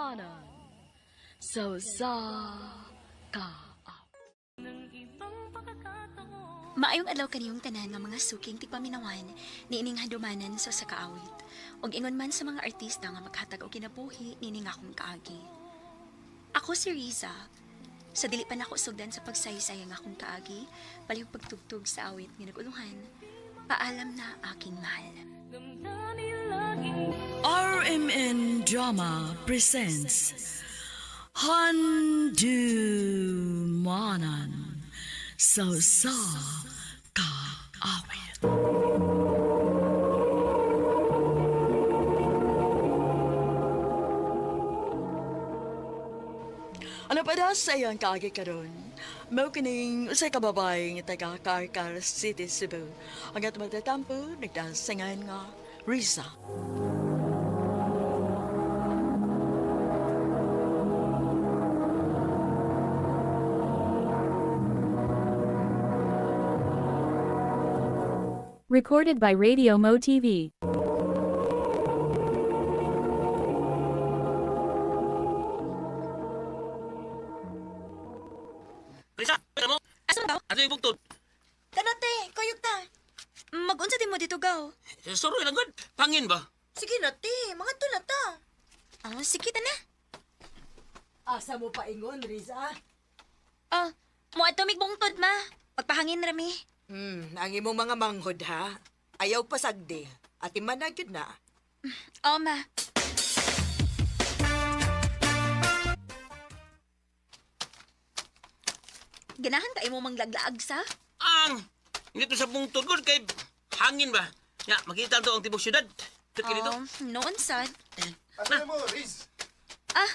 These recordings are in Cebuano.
Handumanan sa usa ka Maayong adlaw kaniyong tanan nga mga suking tigpaminawan niining handumanan sa usa ka awit. Ug ingon man sa mga artista nga maghatag og kinabuhi niini nga akong kaagi. Ako si Riza. Sa dili pa nako sugdan sa pagsaysay ang akong kaagi, palihog pagtugtog sa awit nga naguluhan. Paalam na aking mahal. RMN Drama presents Handumanan sa usa ka awit. Ano pa daw sa iyang kaagi karon? Mao kining usa ka babae nga taga Carcar City, Cebu. Ang atong magtatampo nagdasangan nga Risa. Recorded by Radio Mo TV. Risa, mo? Asa ba? Ano yung bugtod? Tanate, kuyog ta. Magunsa din mo dito gaw. Suroy lang gud. Pangin ba? Sige na, te. Mga to na ta. Ah, sige ta na. Asa mo paingon, Riza? Ah, mo ato bungtod ma. Pagpahangin rami. Ang imong mga manghod ha. Ayaw pasagdi. At imanagid na. Oh, ma. Ganahan ka imo manglaglaag sa? Ang dito sa bungtod gud kay hangin ba? Ya, makita to ang tibok syudad. Tuki dito. Oh, noon sad. Asa mo, Riz? Ah,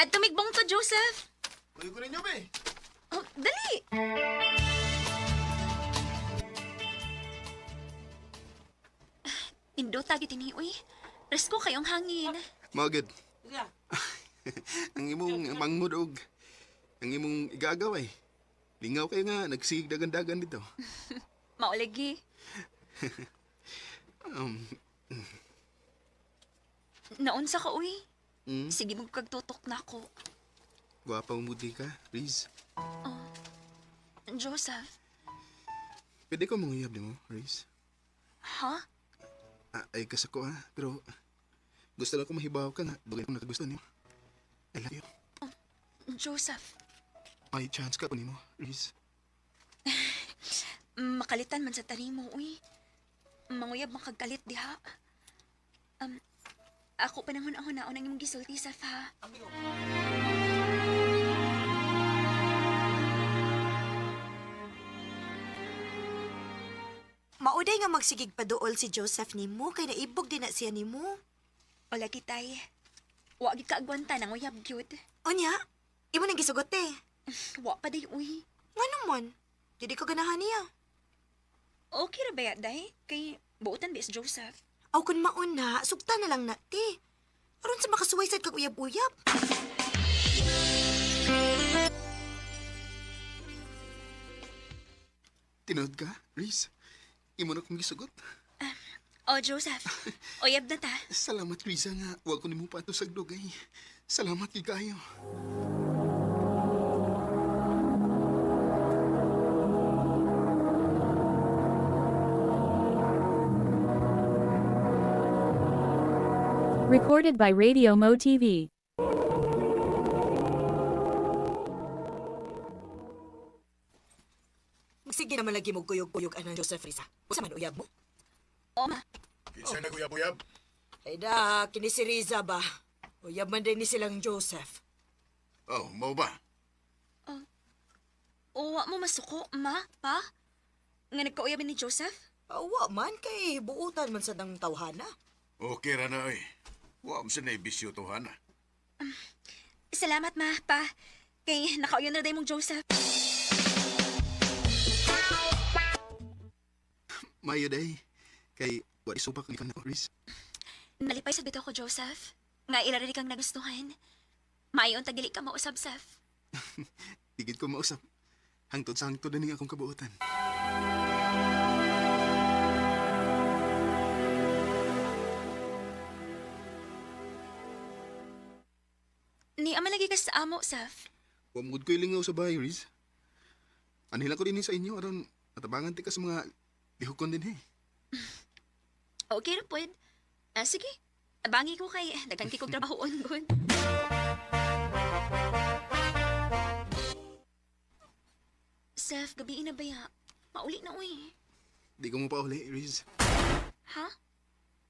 at tumigbong to, Joseph. Kuyo ko ninyo, be. Oh, dali. Indota gid ni uy. Presko kayong hangin. Magid. Ang imong manghod og ang imong igagaw ay. Lingaw kayo nga, nagsigig dagan-dagan dito. Maulagi. Um, Naunsa ka uy. mm, Sige magkagtutok na ako. gwapa umudi ka, Riz. Joseph, Pwede ko manguyab nimo, Riz. ha? Ah, ay kasako ha, pero gusto lang ko mahibaw ka nga, dugay ko nakagusto nimo. I love you. Joseph, May chance ka ko nimo, Riz. makalitan man sa tarimo, uy. Manguyab makagalit diha. Ako pa nang hunahuna ang imong gisulti sa fa. Mauday nga magsigig paduol si Joseph nimo kay naibog din na siya nimo. Wala kitay. Wa gid ka agwanta nang uyab gyud. Unya, imo nang gisugot te. Wa pa day uy. Ngano man? Dili ko ganahan niya. Okay ra ba ya, day? Kay buotan bi si Joseph. Aw kun mauna, sugta na lang na te. Aron sa makasuway sad kag uyab-uyab. Tinuod ka, Riz. Imo na kong gisugot. Oh, Joseph. Uyab na ta. Salamat, Riza, nga. Wa ko nimo pato sa dugay. Salamat gid kayo. Recorded by Radio Mo TV. Sige naman lagi mo kuyog-kuyog anang Joseph Riza. Usa man uyab mo? Oh, ma. Kinsa naguyab-uyab? Ay da, kini si Riza ba? Uyab man din ni silang Joseph. Oh, mao ba? O, wa mo masuko, ma, pa? Nga nagkauyab ni Joseph? Awa man kay buutan man sa dang tawhana. Okay ra na oy. Wa man sa naibisyo to hana. Salamat, ma, pa. Kay nakauyon na day mong Joseph. Mayo day. Kay wa isupak ang ikan na, Riz. Nalipay sa bitaw ko, Joseph. Nga ila rin kang nagustuhan. Maayon tagili ka mausab, Seth. Digid ko mausap. Hangtod sa hangtod na ning akong kabuotan. Ni ama lagi ka sa amo, Saf. Wa mo gud ko'y lingaw sa bahay, Riz. Anhi lang ko din sa inyo aron matabangan ti ka sa mga lihokon din eh. Okay ra pod. Ah, sige. Abangi ko kay daghan kay kog trabahoon gud. Saf, gabi na baya. Mauli na uy. Di ko mo pa uli, Riz. Ha?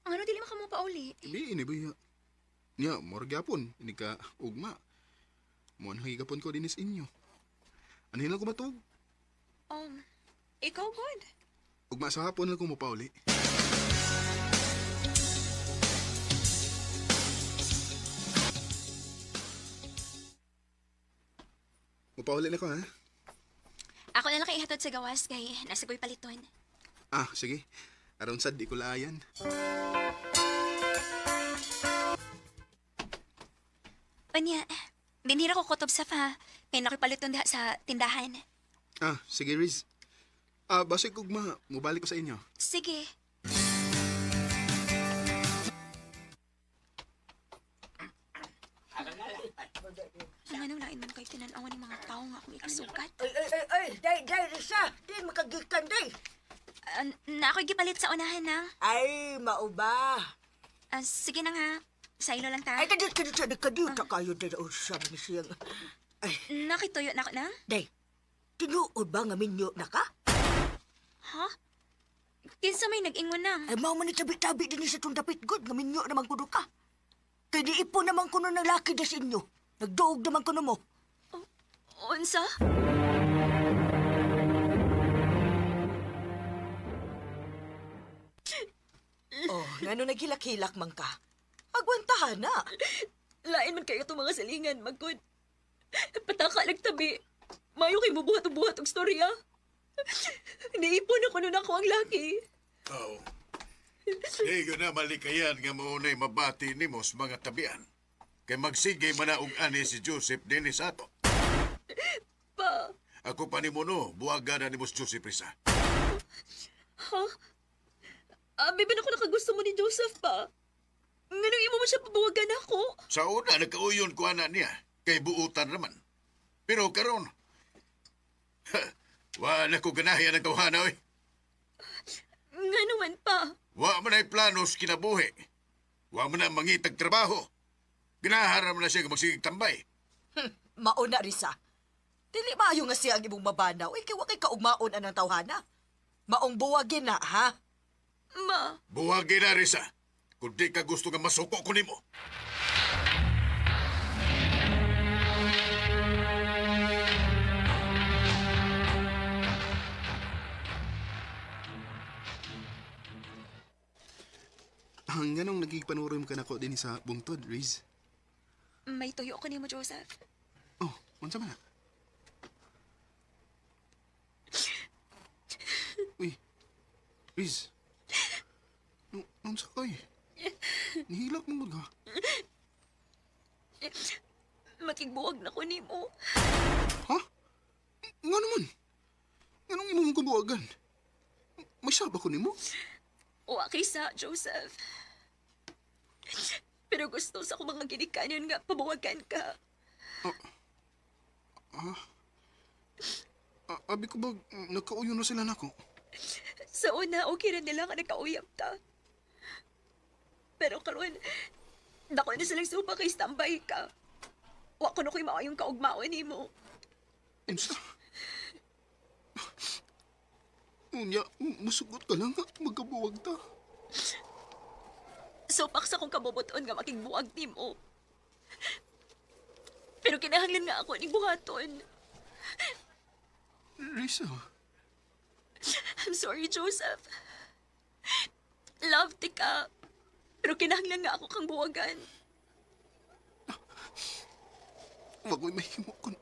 Ang ano dili man ka mo pauli? Di ini ba ya? Nya, mura gyapon ini ka ugma. Mo anhi gapon ko din sa inyo. Anhi lang ko matug. Ikaw gud. Ugma sa hapon lang ko mo pauli. Mupauli na ko ha. Ako na lang kay ihatod sa gawas kay nasa ko'y paliton. Ah, sige. Aron sad di ko laayan. Unya, dinhira ko kutob sa fa. Kay nakoy paliton diha sa tindahan. Ah, sige Riz. Ah, basig ugma, mubalik ko sa inyo. Sige. Ang anong lain man kay tinanawan ng mga tao nga akong ikasugat. Ay, ay, ay, ay, day, day, Risa. Di, makagikan, day. Na ako'y gipalit sa unahan na. Ay, mauba. Ah, sige na nga. Sa ilo lang ta. Ay, kadit, kadit, kadit, kadit, kayo, day, oh, sabi ni siyang. Ay, Nakituyo na ako na? day, tinuod ba nga minyo na ka? Ha? Kinsa may nag-ingon na? Ay, mao man ni tabi-tabi din sa itong dapit, good, nga minyo naman kuno ka. Kay di ipo naman kuno ng laki das inyo. Nagduog naman kuno mo. Unsa? Oh, ngano naghilak-hilak man ka? Agwantahan na. Lain man kayo itong mga salingan, magkod. Pataka lang tabi. Mayo kay bubuhat-buhat og storya. Niipon ako nun ako ang laki. Oo. Di ko na malikayan nga maunay mabati nimo sa mga tabian. Kay magsige man na og ani si Joseph dinhi sa ato. Pa, Ako pa nimo no, buwaga na nimo si Joseph Risa. ha? Abi ba na ako nakagusto mo ni Joseph pa? Nganong imo mo siya pabuwagan ako? Sa una nagkauyon ko ana niya kay buutan raman. Pero karon wala ko ganahi ang tawhana oy. Ngano man pa? Wa man ay plano sa kinabuhi. Wa man na mangitag trabaho. Ginaharam na siya nga magsigig tambay. Mauna, Risa. Dili maayo nga siya ang imong mabanaw. Uy, kay wa kay kaugmaon anang tawhana. Maong buwagin na, ha? Ma, Buwagi na, Risa. Kung di ka gusto nga masuko ko nimo. Ang ganong nagigpanuroy mo kanako din sa bungtod, Riz. May tuyo ko nimo, Joseph. Oh, unsa man na? Uy, Riz. Unsa kay? Nihilak mo ka. makigbuwag na ko nimo. Ha? Nga naman. Nganong imo mong kubuagan? May saba ko nimo? Wa kay sa Joseph. Pero gusto sa akong mga ginikanan nga pabuwagan ka. Abi ko ba nagkauyon na sila nako? Sa una, okay ra nila nga nagkauyab ta. Pero karon, dako na silang supa kay standby ka. Wa ko na ko'y maayong kaugmaon nimo. Unsa? Unya, musugot ka lang ha. Magkabuwag ta. Supak sa kong kabubuton nga makigbuwag nimo. Pero kinahanglan nga ako ni buhaton. Risa. I'm sorry, Joseph. Love ti ka. Pero kinahanglan nga ako kang buwagan. Wag mo'y mahimo kung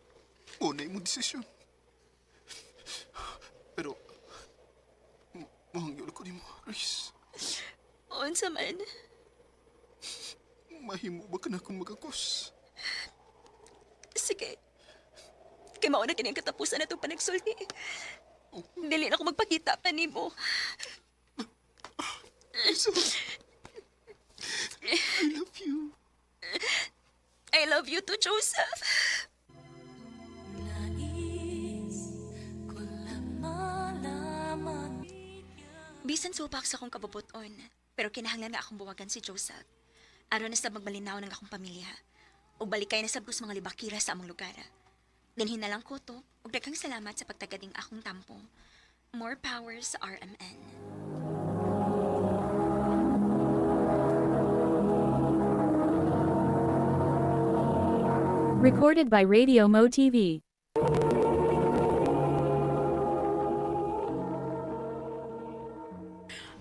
unay mo desisyon. Pero, mahangyol ko nimo, Riz. Unsa man. Mahimo ba ka na akong magakos? Sige. Kay mao na kini ang katapusan na itong panagsulti. Dili na ako magpakita pa nimo. Risa, I love you. I love you. you too, Joseph. Bisan supak sa akong kabubuton, pero kinahanglan nga akong buwagan si Joseph. Aron na sa magmalinaw ng akong pamilya. Ug balikay na sab ko sa mga libakira sa among lugar. Dinhin na lang ko to, ug daghang salamat sa pagtagading akong tampo. More power sa RMN. Recorded by Radio Mo TV.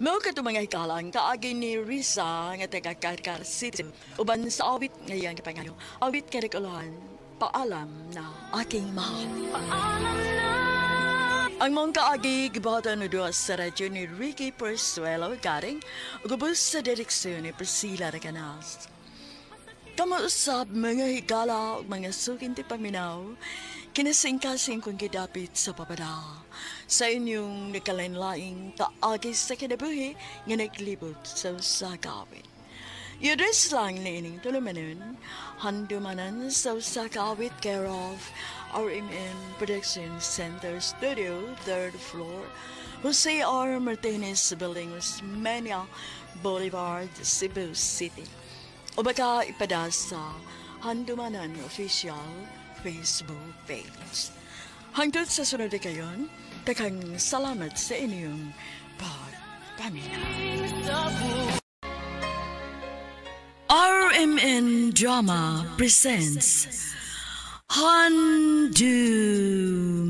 Mao kadto mga hikalang kaagi ni Risa nga taga Carcar City uban sa awit nga iyang gipangayo. Awit kay Rikuluhan, paalam na aking mahal. Ang mong kaagi gibuhatan og duha sa radyo ni Ricky Persuelo Garing ug ubos sa direksyon ni Priscilla Recanas. Kamausap mga higala ug mga suking ti paminaw, kinasingkasing kong gidapit sa papada. Sa inyong nagkalain-laing kaagi sa kinabuhi nga naglibot sa usa ka awit. I-address lang ni ining tulumanon, handumanan sa usa ka awit care of RMN Production Center Studio, 3rd floor, Jose R. Martinez Building, Osmeña Boulevard, Cebu City. O baka ipada sa Handumanan Official Facebook page. Hangtod sa sunod na kayon, daghang salamat sa inyong pagpaminaw. RMN Drama presents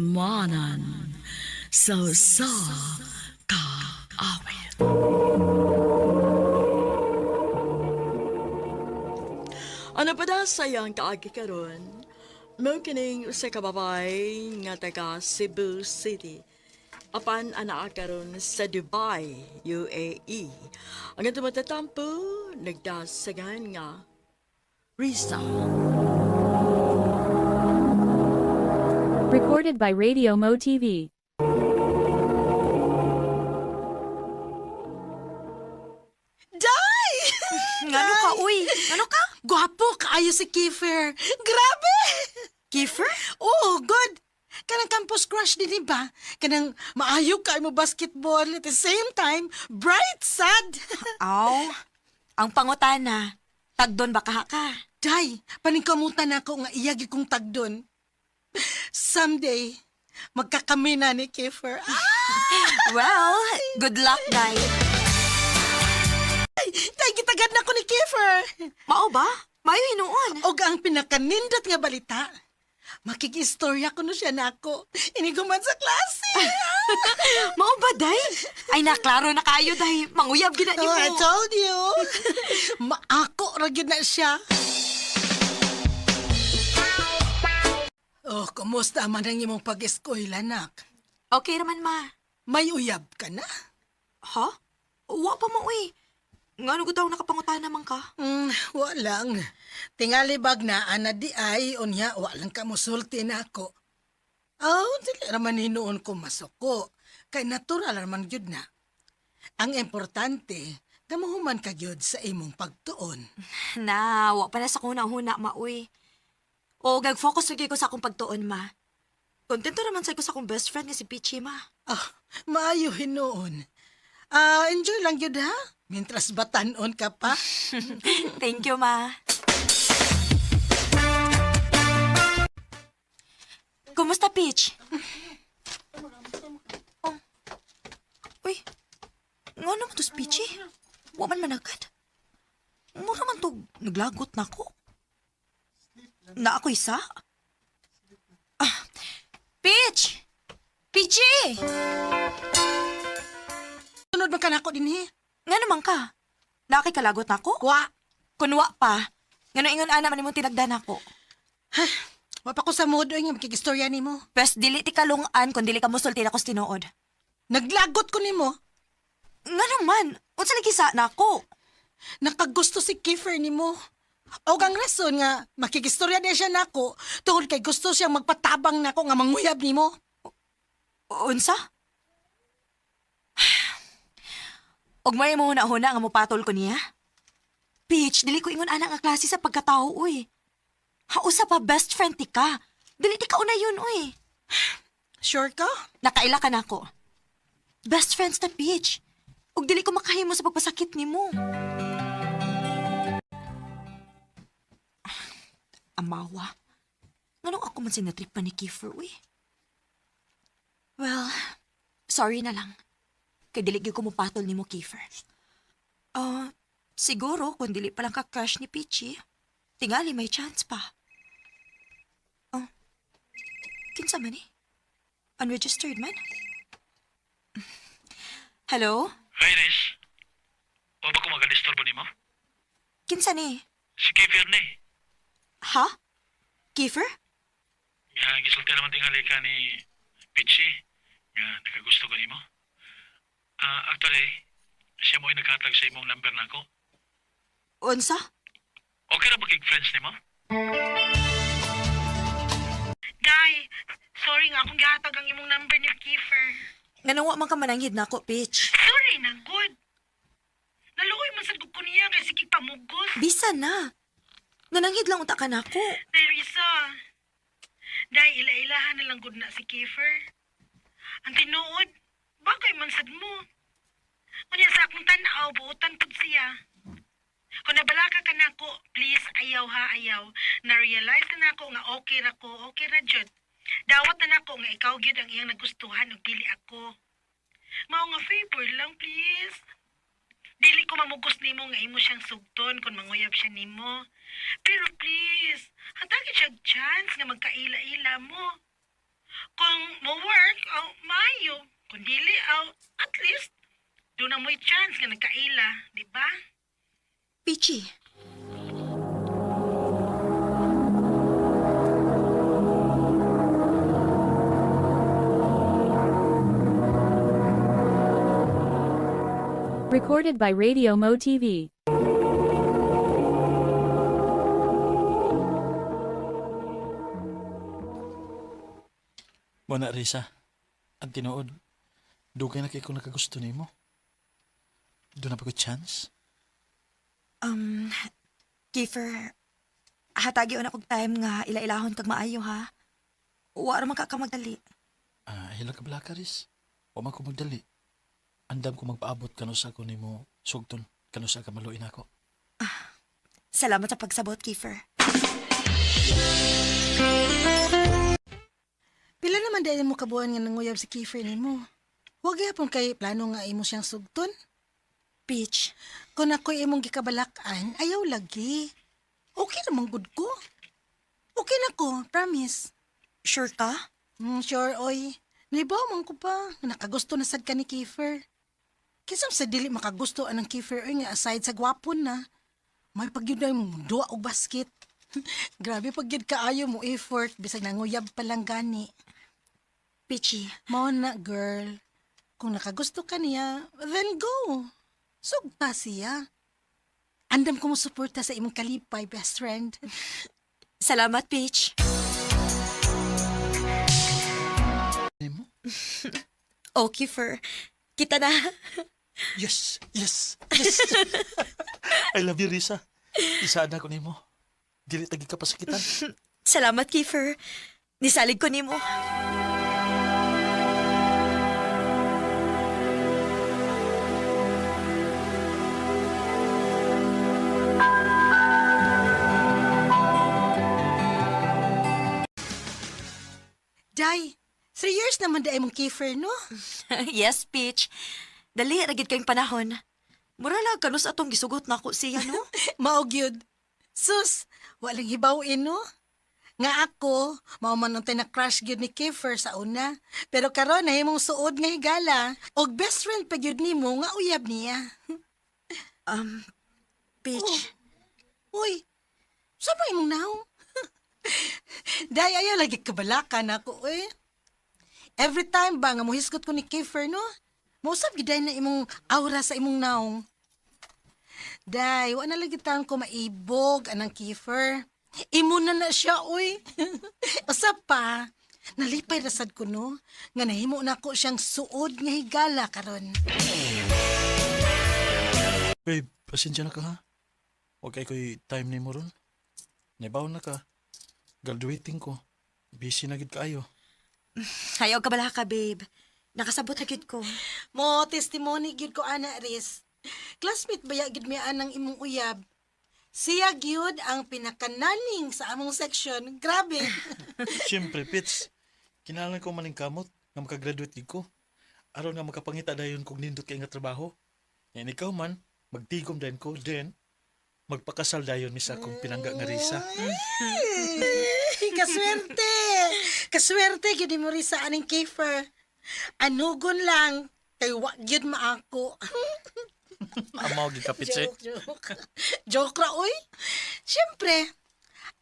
Handumanan sa sa Kaawit. Ano pa da sa iyang kaagi karon? Mao kining usa ka babae nga taga Cebu City. Apan anaa karon sa Dubai, UAE. Ang atong matatampo, nagdasagan nga Risa. Recorded by Radio Mo TV. Day! Ngano ka, uy? Ngano ka? Gwapo kaayo si Kiefer. Grabe! Kiefer? Oo, good. Kanang campus crush din ba? Kanang maayo kay mo basketball at the same time, bright sad. Aw, ang pangutana. Tagdon ba kaha ka? Day, paningkamutan na ako nga iyagi kong tagdon. Someday, magkakami na ni Kiefer. Ah, Well, good luck, Day. Day, gitagad na ko ni Kiefer. Mao ba? Mayo hinuon. Og ang pinakanindot nga balita, makikistorya ko no siya nako. Iniguman sa klase. Mao ba, Day? Ay, naklaro na kayo, Day. Manguyab gina Oh, I nimo. told you. Maako ra gyud na siya. Oh, kumusta man ang imong pag-eskwela, nak? Okay raman, ma. May uyab ka na? Ha? Wa pa mo, uy. Ngano ko daw nakapangutana man ka? Wa lang. Tingali bag na ana di ay unya wa lang ka mosulti nako. Oh, dili raman hinuon ko masuko. Kay natural raman gyud na. Ang importante, gamuhuman ka gyud sa imong pagtuon. Na, wa pa na sa kuna-huna, ma, uy. O, gag-focus lagi ko sa akong pagtuon, ma. Kontento naman sa ko sa akong best friend nga si Pichi, ma. Ah, maayo hinuon. Ah, enjoy lang gyud ha. Mientras batanon ka pa. Thank you, ma. Kumusta, Peach? Oh. Uy, nga naman to si Peachy? Wa man managad. Mura man to, naglagot na ako. Na ako isa? Ah, Peach! Peachy! Sunod man ka nako dinhi. Nga naman ka? Naakay kalagot na ako? Wa, Kunwa pa. Ngano ingon ana man imong tinagdan ako. wa pa ko sa mood oy nga makikistorya nimo. Pes dili ti kalungan kun dili ka mosulti na ko sa tinuod. Naglagot ko nimo. Nga naman, unsa lagi sa nako? Nakagusto si Kiefer nimo. Og ang rason nga makikistorya niya siya nako tungod kay gusto siyang magpatabang nako nga manguyab nimo. Unsa? Og may mo huna-huna nga mopatol ko niya? Peach, dili ko ingon ana nga klase sa pagkatao, uy. Hausa pa, best friend ti ka. Dili ti ka una yun, uy. Sure ka? Nakaila ka na ako. Best friends ta, Peach. Ug dili ko makahimo sa pagpasakit nimo. Amawa. Nganong ako man sinatrip pa ni Kiefer, uy? Well, sorry na lang. Kay dili gyud ko mopatol nimo, Kiefer. Ah, siguro kung dili pa lang ka crush ni Peachy, tingali may chance pa. Oh, kinsa man eh? Unregistered man? Hello? Hi, Riz. O ba ko magadisturbo nimo? Kinsa ni? Si Kiefer ni. Ha? Kiefer? Nga gisulti naman tingali ka ni Pichi. Nga nakagusto ko nimo. Ah, actually, siya mo'y naghatag sa imong number nako. Unsa? Okay ra ba kig friends nimo? Day, sorry nga akong gihatag ang imong number ni Kiefer. Nganong wa man ka mananghid nako, Peach. Sorry na, good. Naluoy man sad ko niya kay sige pamugos. Bisa na. Nananghid lang unta ka nako. Day, Risa. Day, ila-ilahan na lang gud na si Kiefer. Ang tinuod, bakay man sad mo. Unya sa akong tan-aw, buotan pud siya. Kung nabalaka ka nako, please, ayaw ha, ayaw. Na-realize na nako nga okay ra ko, okay ra jud. Dawat na nako nga ikaw gyud ang iyang nagustuhan ug dili ako. Mao nga favor lang, please. Dili ko mamugos nimo nga imo siyang sugton kung manguyab siya nimo. Pero please, hatagi siya chance nga magkaila-ila mo. Kung mo work, aw maayo. Kung dili, aw at least doon na mo'y chance nga nagkaila, di ba? Peachy. Recorded by Radio Mo TV. Mo na, Risa. Ang tinuod, dugay na kay ko nakagusto nimo. Doon na pa ko chance? Um, Kiefer, hatagi na kog time nga ila-ilahon kag maayo ha. Wa ra man ka ka magdali. Ah, hila ka bala ka, Riz. Wa man ko magdali. Andam ko magpaabot kanu sa ko nimo sugton kanu sa ka maluin ako. Salamat sa pagsabot, Kiefer. Pila naman dahil mo kabuan nga nanguyab si Kiefer nimo. Huwag gyapon kay plano nga imo siyang sugton. Peach, Kung ako'y imong gikabalakan, ayaw lagi. Okay namang good ko. Okay na ko, promise. Sure ka? Sure, oy. Naibaw man ko pa. Nga nakagusto na sad ka ni Kiefer. Kinsa man sa dili makagusto anang Kiefer oy nga aside sa gwapon na. May pagyud na mo duwa og basket. Grabe pag gyud kaayo mo effort bisag nanguyab pa lang gani. Peachy, Mao na girl. Kung nakagusto ka niya, then go. Sugta siya. Andam ko mo suporta sa imong kalipay, best friend. Salamat, Peach. Nimo? Oh, Kiefer. Kita na. Yes, yes, yes. I love you, Risa. Isaad na ko nimo. Dili tagi ka pasakitan. Salamat, Kiefer. Nisalig ko nimo. Day, 3 years naman day mong Kiefer, no? Yes, Peach. Dali, ra gid kayong panahon. Mura lang kanus atong gisugot nako siya, no? Mao gyud. Sus, walang hibawin, no? Nga ako, mao man untay na crush gyud ni Kiefer sa una. Pero karon nahimong suod nga higala. Og best friend pa gyud nimo nga uyab niya. Peach, Uy, sa ba imong naong? Day, ayaw lagi kabalakan ako eh. Every time ba nga mohisgot ko ni Kiefer, no? Mausap gyud day na imong aura sa imong naong. Day, wa na lagi taon ko maibog anang Kiefer. Imo na na siya, uy. Usap pa. Nalipay rasad ko, no? Nga nahimo na ko siyang suod nga higala karon. Babe, pasensya na ka ha. Huwag kay ko'y time nimo ron. Naibaw na ka. Graduating ko. Busy na gid kaayo. Ayaw ka bala ka, babe. Nakasabot na gyud ko. Mo testimony gyud ko ana Riz. Classmate baya gyud mi anang imong uyab. Siya gyud ang pinakananing sa among section. Grabe. Siyempre, Pits. Kinahanglan ko maning kamot nga makagraduate gid ko. Aron nga makapangita dayon kog nindot kay nga trabaho. Yan ikaw man, magtigom dayon ko, then magpakasal dayon mi sa akong pinangga nga Risa. Ay, kaswerte. Kaswerte gyud mo Risa aning Kiefer. Anugon lang kay wa gyud maako. Amaw gid ka, Pits eh. Joke, joke. Joke ra, oy. Siyempre,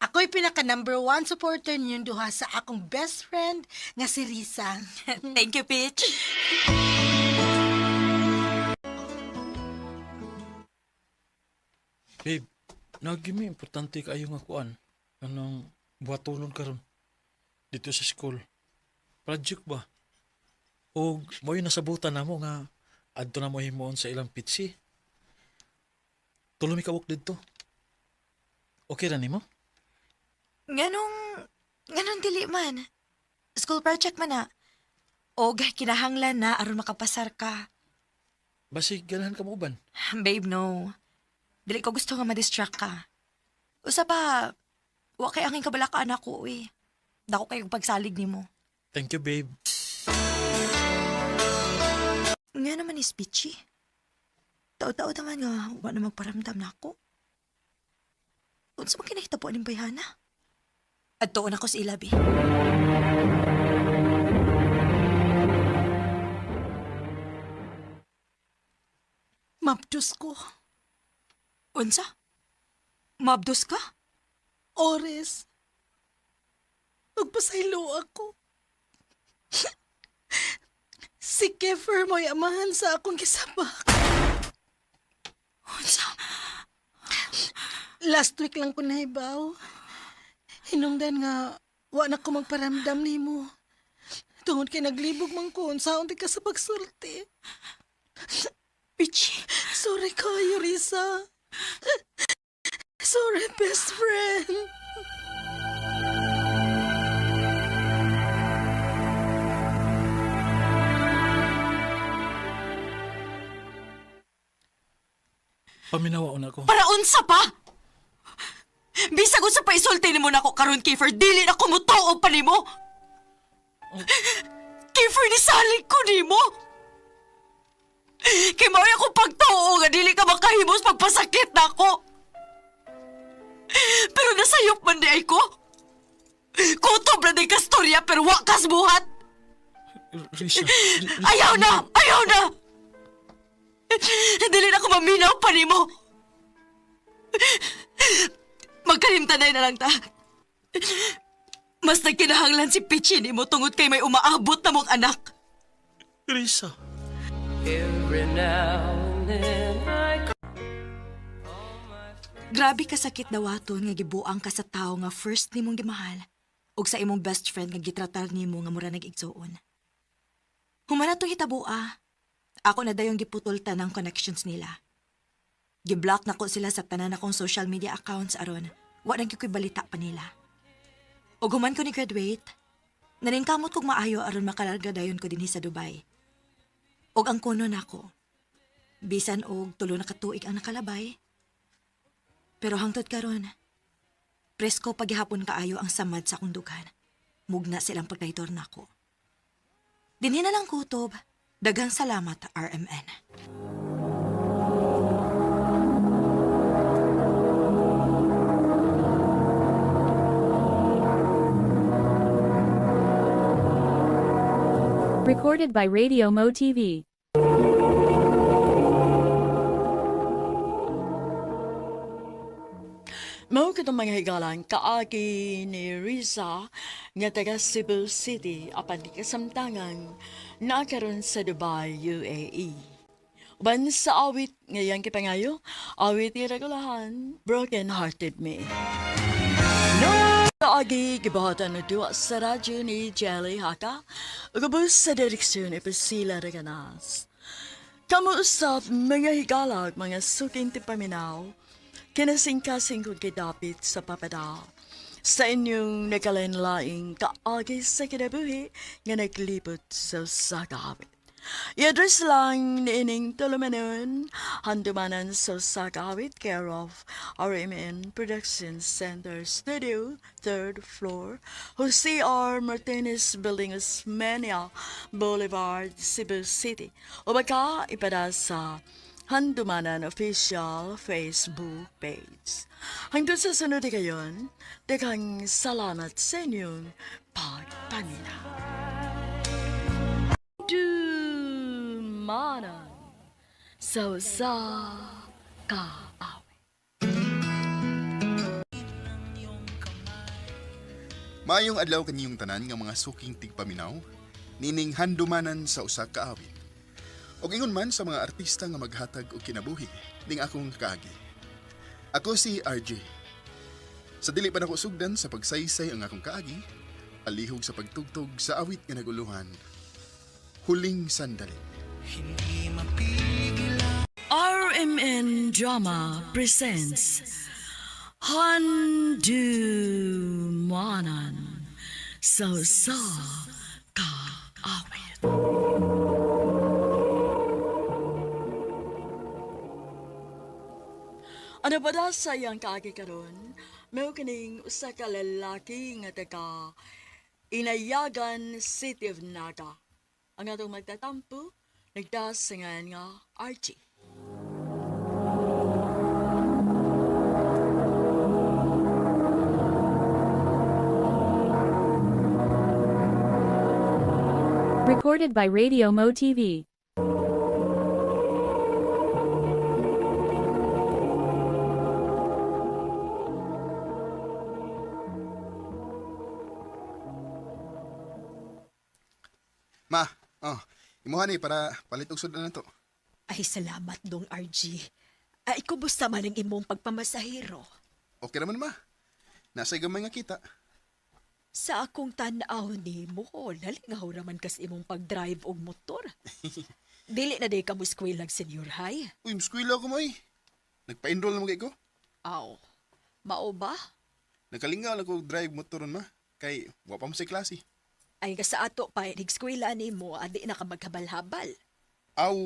ako'y pinaka number one supporter niyong duha sa akong best friend nga si Risa. Thank you, Peach. Babe, nagimi importante kaayo nga kuan. Anong buhatulon karon dito sa school. Project ba? O mo'y nasabutan namo nga adto na mo himuon sa ilang pitsi. Tulo mi kabuk didto. Okay ra nimo? Nganong, nganong dili man. School project man na. Og kinahanglan na aron makapasar ka. Basig ganahan ka mo uban. Babe, no. Dili ko gusto nga ma-distract ka. Usa pa, wa kay angin kabalakaan ako eh. Dako kay pagsalig nimo. Thank you, babe. Nga naman is Peachy. Tao-tao naman nga, wa na magparamdam na ako. Unsa man kinahitabo aning bayhana? Adtoon ako sa ilabi. Mapdus ko. Unsa? Mabdos ka? Ores. Magpasaylo ako. Si Kiefer mo'y amahan sa akong kisabak. Unsa? Last week lang ko nahibaw. Hinungdan nga, wa na ko magparamdam nimo. Tungod kay naglibog man ko, unsaon di ka sa pagsulti. Peachy. Sorry kayo, Risa. Sorry, best friend. Paminawa una ko. Para unsa pa? Bisag unsa pa isulti nimo nako karon, Kiefer, dili na ko mutuo pa nimo. Kiefer, nisalig ko nimo. Kay mao'y akong pagtuo nga dili ka makahimos pagpasakit nako. Pero nasayop man di ay ko. Kutob na di kastorya pero wa kas buhat. Risa, Ayaw na! Ayaw na! Dili na ko maminaw pa nimo. Magkalimtanay na lang ta. Mas nagkinahanglan si Pichi nimo tungod kay may umaabot na mong anak. Risa. Grabe kasakit dawaton nga gibuang ka sa tawo nga first nimong gimahal ug sa imong best friend nga gitratar nimo nga mura nag-igsuon. Human na tong hitaboa, ako na dayong giputol tanang connections nila. Giblock na ko sila sa tanan akong social media accounts aron wa na gyud ko'y balita pa nila. Ug human ko ni graduate, naningkamot kog maayo aron makalarga dayon ko dinhi sa Dubai. Ug ang kuno nako, bisan og tulo na ka tuig ang nakalabay, pero hangtod karon, presko paghihapon kaayo ang samad sa akong dughan. Mugna silang pagtraitor nako. Dinhi na lang kutob. Daghang salamat, RMN. Recorded by Radio Mo TV. Mao kitong mga higalan kaagi ni Riza nga taga Cebu City apan di kasamtangan nakaron sa Dubai, UAE. Uban sa awit ngayang kipangayo, awit ni regulahan, Broken Hearted Me. Kaagi gibuhatan na duwa sa radyo ni Jelly Haka, ugubos sa direksyon ni Priscilla Reganas. Kamo usab mga higalag, mga suking tipaminaw, kinasingkasing kong kidapit sa papada. sa inyong nagkalain-laing kaagi sa kinabuhi nga naglibot sa usa ka awit. I-address lang niining tulumanon, handumanan sa usa ka awit, care of RMN Production Center Studio, 3rd floor, Jose R. Martinez Building, Osmeña Boulevard, Cebu City. O baka ipada sa Handumanan Official Facebook page. Hanggang sa sunod kayon, daghang salamat sa inyong pagpamina. Dumanan sa usa ka awit. Maayong adlaw kaniyong tanan nga mga suking tigpaminaw, nining handumanan sa usa ka awit. Og ingon man sa mga artista nga maghatag og kinabuhi, ning akong kaagi. Ako si RJ. Sa dili pa nako sugdan sa pagsaysay ang akong kaagi, palihog sa pagtugtog sa awit nga naguluhan. Huling Sandali. RMN Drama presents Handumanan sa usa ka awit. Ano ba da sa iyang kaagi karon? Mao kining usa ka lalaki nga taga Inayagan, City of Naga. Ang atong magtatampo, nagdasingan nga Archie. Recorded by Radio Mo TV. Ma, oh, imuha ni para palit og sudan na to. Ay, salamat dong RG. Ay, kumusta man ang imong pagpamasahero? Okay raman ma. Nasa gamay nga kita. Sa akong tan-aw nimo, nalingaw raman kas imong pag-drive og motor. Dili na day ka mo ag senior high. Uy, muskwila ko mo eh. Nagpa-enroll na mo kay ko. Aw, mao ba? Nakalingaw lang ko drive motor ma. Kay wa pa mo sa klase. Ay, nga sa ato pa, nag-eskwela nimo, adi na ka maghabal-habal. Aw,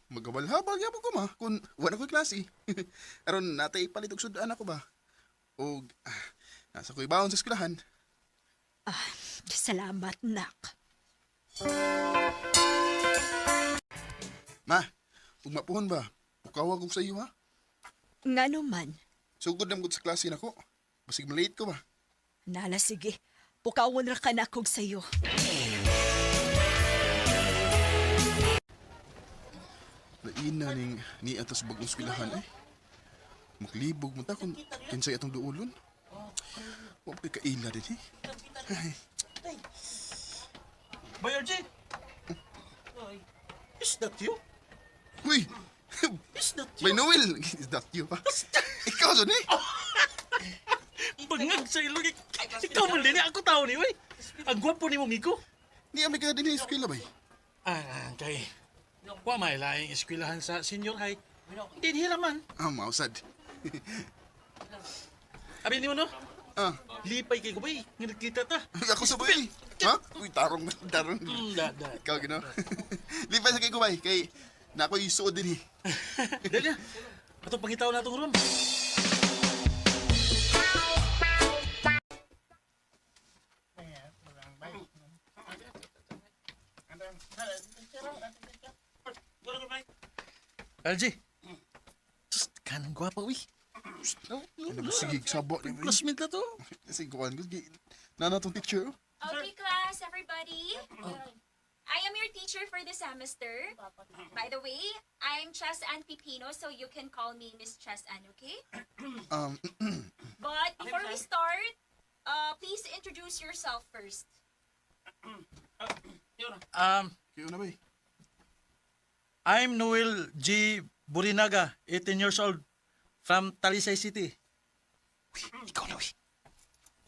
maghabal-habal gyapon ko ma kun wa na ko'y klase. Aron natay ipalit og sudan ako ba. Og nasa ko'y baon sa eskwelahan. Ah, salamat, nak. Ma, ug mapuhon ba? Pukawa ko sa iyo ha. Ngano man, Sugod na mo sa klase nako. Basig malate ko ba. nala sige, pukawon ra ka na kog sayo. Laina ning ni ato sa bagong eskwelahan eh. Maglibog mo ta kung kinsay atong duolon. Wa pa kay kaila din eh. Ay, Boy, RJ! Is that you? Uy! Is that May you? Noel! Is that you pa? Ikaw dun eh! Bangag sa ilong. Ikaw man din, ako tao ni, uy. Ang gwapo ni mong iko. Ni ami ka din eskwela bay. Ah, kay. Wa may laing eskwelahan sa senior high. Hindi hira man. Ah, mausad. Abi ni mo no? Ah, Lipay kay ko bay, nga nagkita ta. ako sa bay. Ha? Uy, tarong tarong. Da, da. Ikaw gino. Lipay sa kay ko bay kay na ako'y suod din eh. Dali na. Atong pangitaw na atong room. LG. Just kanang gwapa, uy. Ano ba sige sabo ni. Classmate na to. Sige kuan ko. Nana tong picture. oh. Okay, class, everybody. I am your teacher for the semester. By the way, I'm Chess Ann Pipino, so you can call me Miss Chess Ann, okay? Um, But before we start, please introduce yourself first. Kayo na bay. I'm Noel G. Burinaga, 18 years old, from Talisay City. Uy, ikaw na, uy.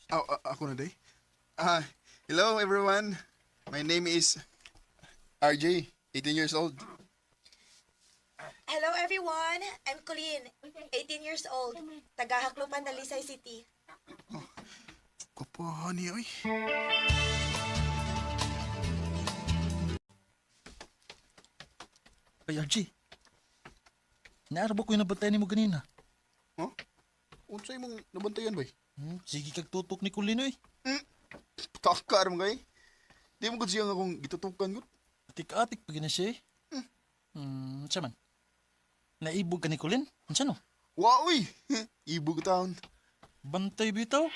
Ah, ako na day. Ah, hello everyone. My name is RJ, 18 years old. Hello everyone! I'm Colleen, 18 years old, taga Haklupan, Talisay City. Gwapo niya, oy. Ay, RG. Naarbo ko yung nabantayan nimo ganina. Huh? Unsay mong nabantayan, bay? Sige kag tutok ni Colin, oy. Takar mo kay. Di mo gud siya nga akong gitutukan gud. Atik-atik pa gina siya, eh. Unsa man? Naibog ka ni Colin? Unsa no? Wa oy. Ibog taon. Bantay bitaw.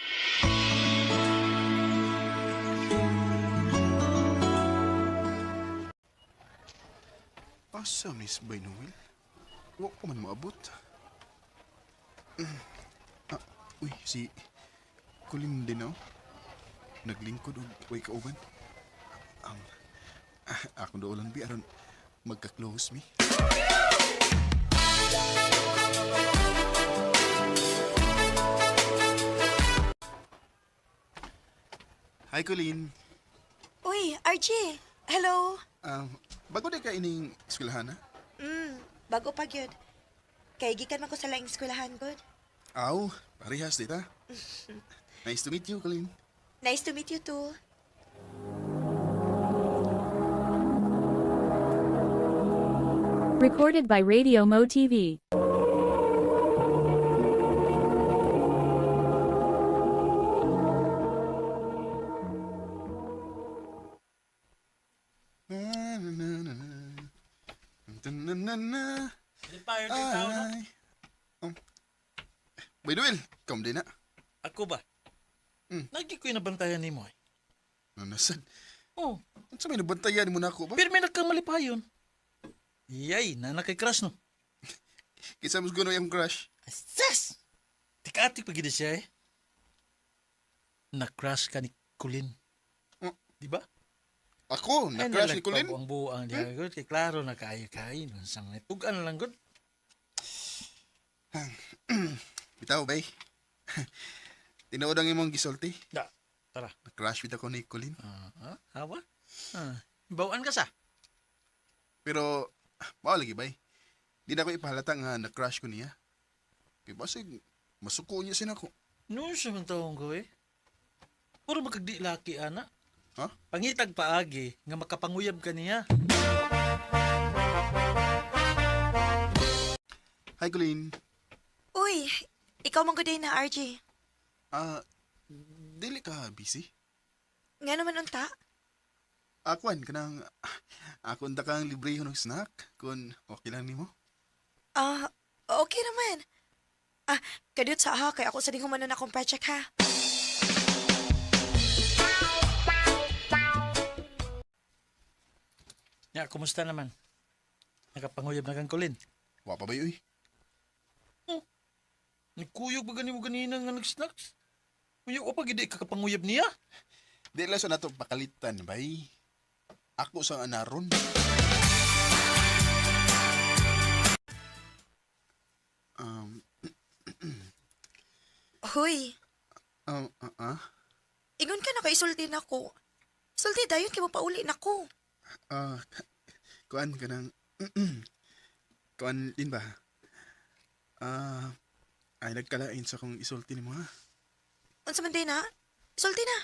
Asa Miss Bay Noel? Wa ko man maabot. Ah, uy, si Colin din oh. Naglingkod og way kauban. Akong doon bi aron magka-close mi. Hi, Colleen. Uy, RJ! Hello! Bago di ka ining eskwelahan, ha? Bago pa gyud. Kay gikan man ko sa laing eskwelahan gud. Aw, parehas dita. Nice to meet you, Colleen. Nice to meet you too. Recorded by Radio Mo TV. Na, na, na, na, na. Na, na, na. Lipayon kay tao, no? Ay. Oh. By the way, come din na. Ako ba? Lagi ko yung nabantayan nimo, eh. Nanasan. Oh, Unsa may nabantayan mo na ako ba? pero may nagkamalipayon. Yay, na kay crush, no? Kinsa mas guno yung crush? Asas! Tika-atik pa gid siya, eh. Na-crush ka ni Colin. Oh. Di ba? Ako, na-crush ni Colin? Ang buang diha, gud. Kay klaro na kaayo kayo. Sa mga tugan lang, gud. Bitaw, bay. Tinuod ang imong gisulti. Da, tara. Na-crush bitaw ko ni Colin. Ah, hawa? Ah, bawaan ka sa? Pero, mao lagi, bay. Di na ko ipahalata nga na-crush ko niya. Kay basig, masuko niya sin ako. No, siya man taong ko, eh. Puro magkagdi laki, ana. Ha? Pangitag paagi nga makapanguyab ka niya. Hi, Colin. Uy, ikaw man gud na RJ. Ah, dili ka busy? Nga naman unta? Akuan, kanang, ako unta kang libre ng snack, kung okay lang nimo. Ah, okay naman. Ah, kadiyot sa ha kay ako sa ding humanon akong project ha. Ya, kumusta naman? Nakapanguyab na kang Colin. Wa pa ba uy? Nagkuyog ba gani mo ganina nga nag-snacks? Uy, o pag hindi ka kapanguyab niya. Di lang sa nato pakalitan, bay. Ako sa anaron. Um, Huy, um, ah, ah, ingon ka na kay sulti nako. Sulti dayon kay mopauli nako. ah, kuan ka ng, kuan din ba? Ah, ay nagkalain sa kong isulti nimo ha. Unsa man day na? Sulti na.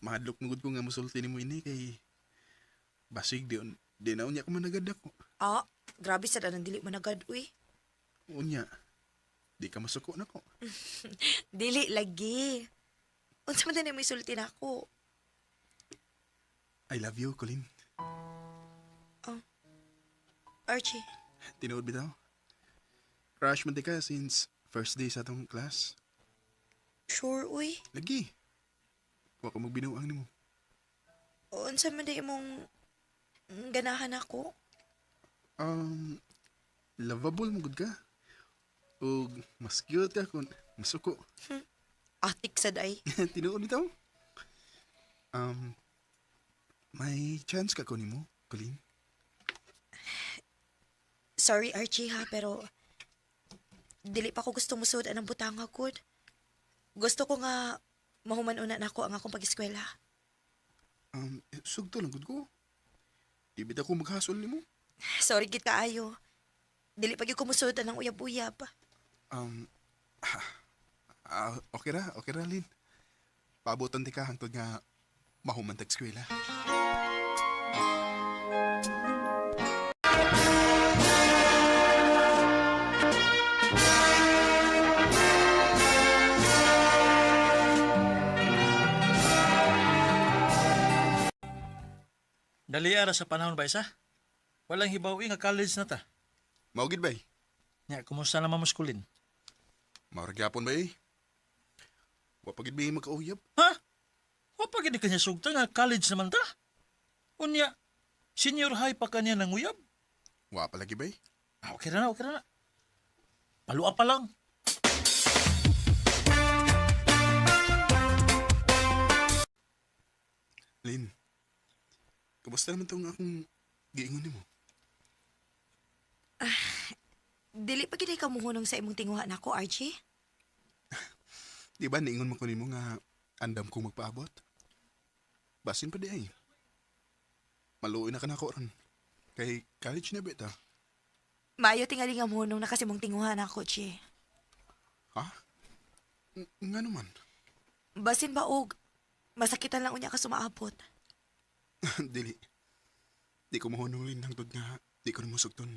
Mahadlok mo gud ko nga musulti nimo ini kay basig di di na unya ko managad ako. Ah, grabe sad anang dili managad uy. Unya. Di ka masuko nako. Dili lagi. Unsa man day na mo isulti nako? I love you, Colin. Archie, Tinuod bitaw. Crush man di ka since first day sa atong class. sure uy. Lagi. Wa ko magbinuang nimo. Unsa man day imong ganahan ako? Um, lovable mo gud ka. Ug mas cute ka kung masuko. Atik sad ay. Tinuod bitaw. Um, may chance ka ko nimo, Colin. Sorry Archie ha, pero dili pa ko gusto musud anang butanga gud. Gusto ko nga mahuman-una nako ang akong pag-eskwela. Sugto lang gud ko. Di bitaw ko maghasol nimo. Sorry gid kaayo. Dili pa gyud ko musud anang uyab-uyab. Um, okay ra, Lin. Paabotan di ka hangtod nga mahuman tag eskwela. Dali ara sa panahon ba isa? Walang hibawi nga college na ta. Mao gid bay. Nya, kumusta naman mo skulin? Mao ra gyapon bay. Wa pa gid bay magkauyab. Ha? Wa pa gid kanya sugta nga college naman ta. Unya, senior high pa kanya nang uyab. Wa pa lagi bay. Ah, okay ra na, okay ra na. Palua pa lang. Lin. Kumusta naman tong akong giingon nimo? Dili pa gid ka muhunong sa imong tinguha nako, RJ. Di ba niingon man ko nimo nga andam kong magpaabot? Basin pa di ay. Maluoy na ka nako ron. Kay college na beta. Maayo tingali nga muhunong na kasi mong tinguha nako, Chi. Ha? Nga naman. Basin ba og masakitan lang unya ka sumaabot. Dili. Di ko mahunong Lin hangtod nga di ko namusugton.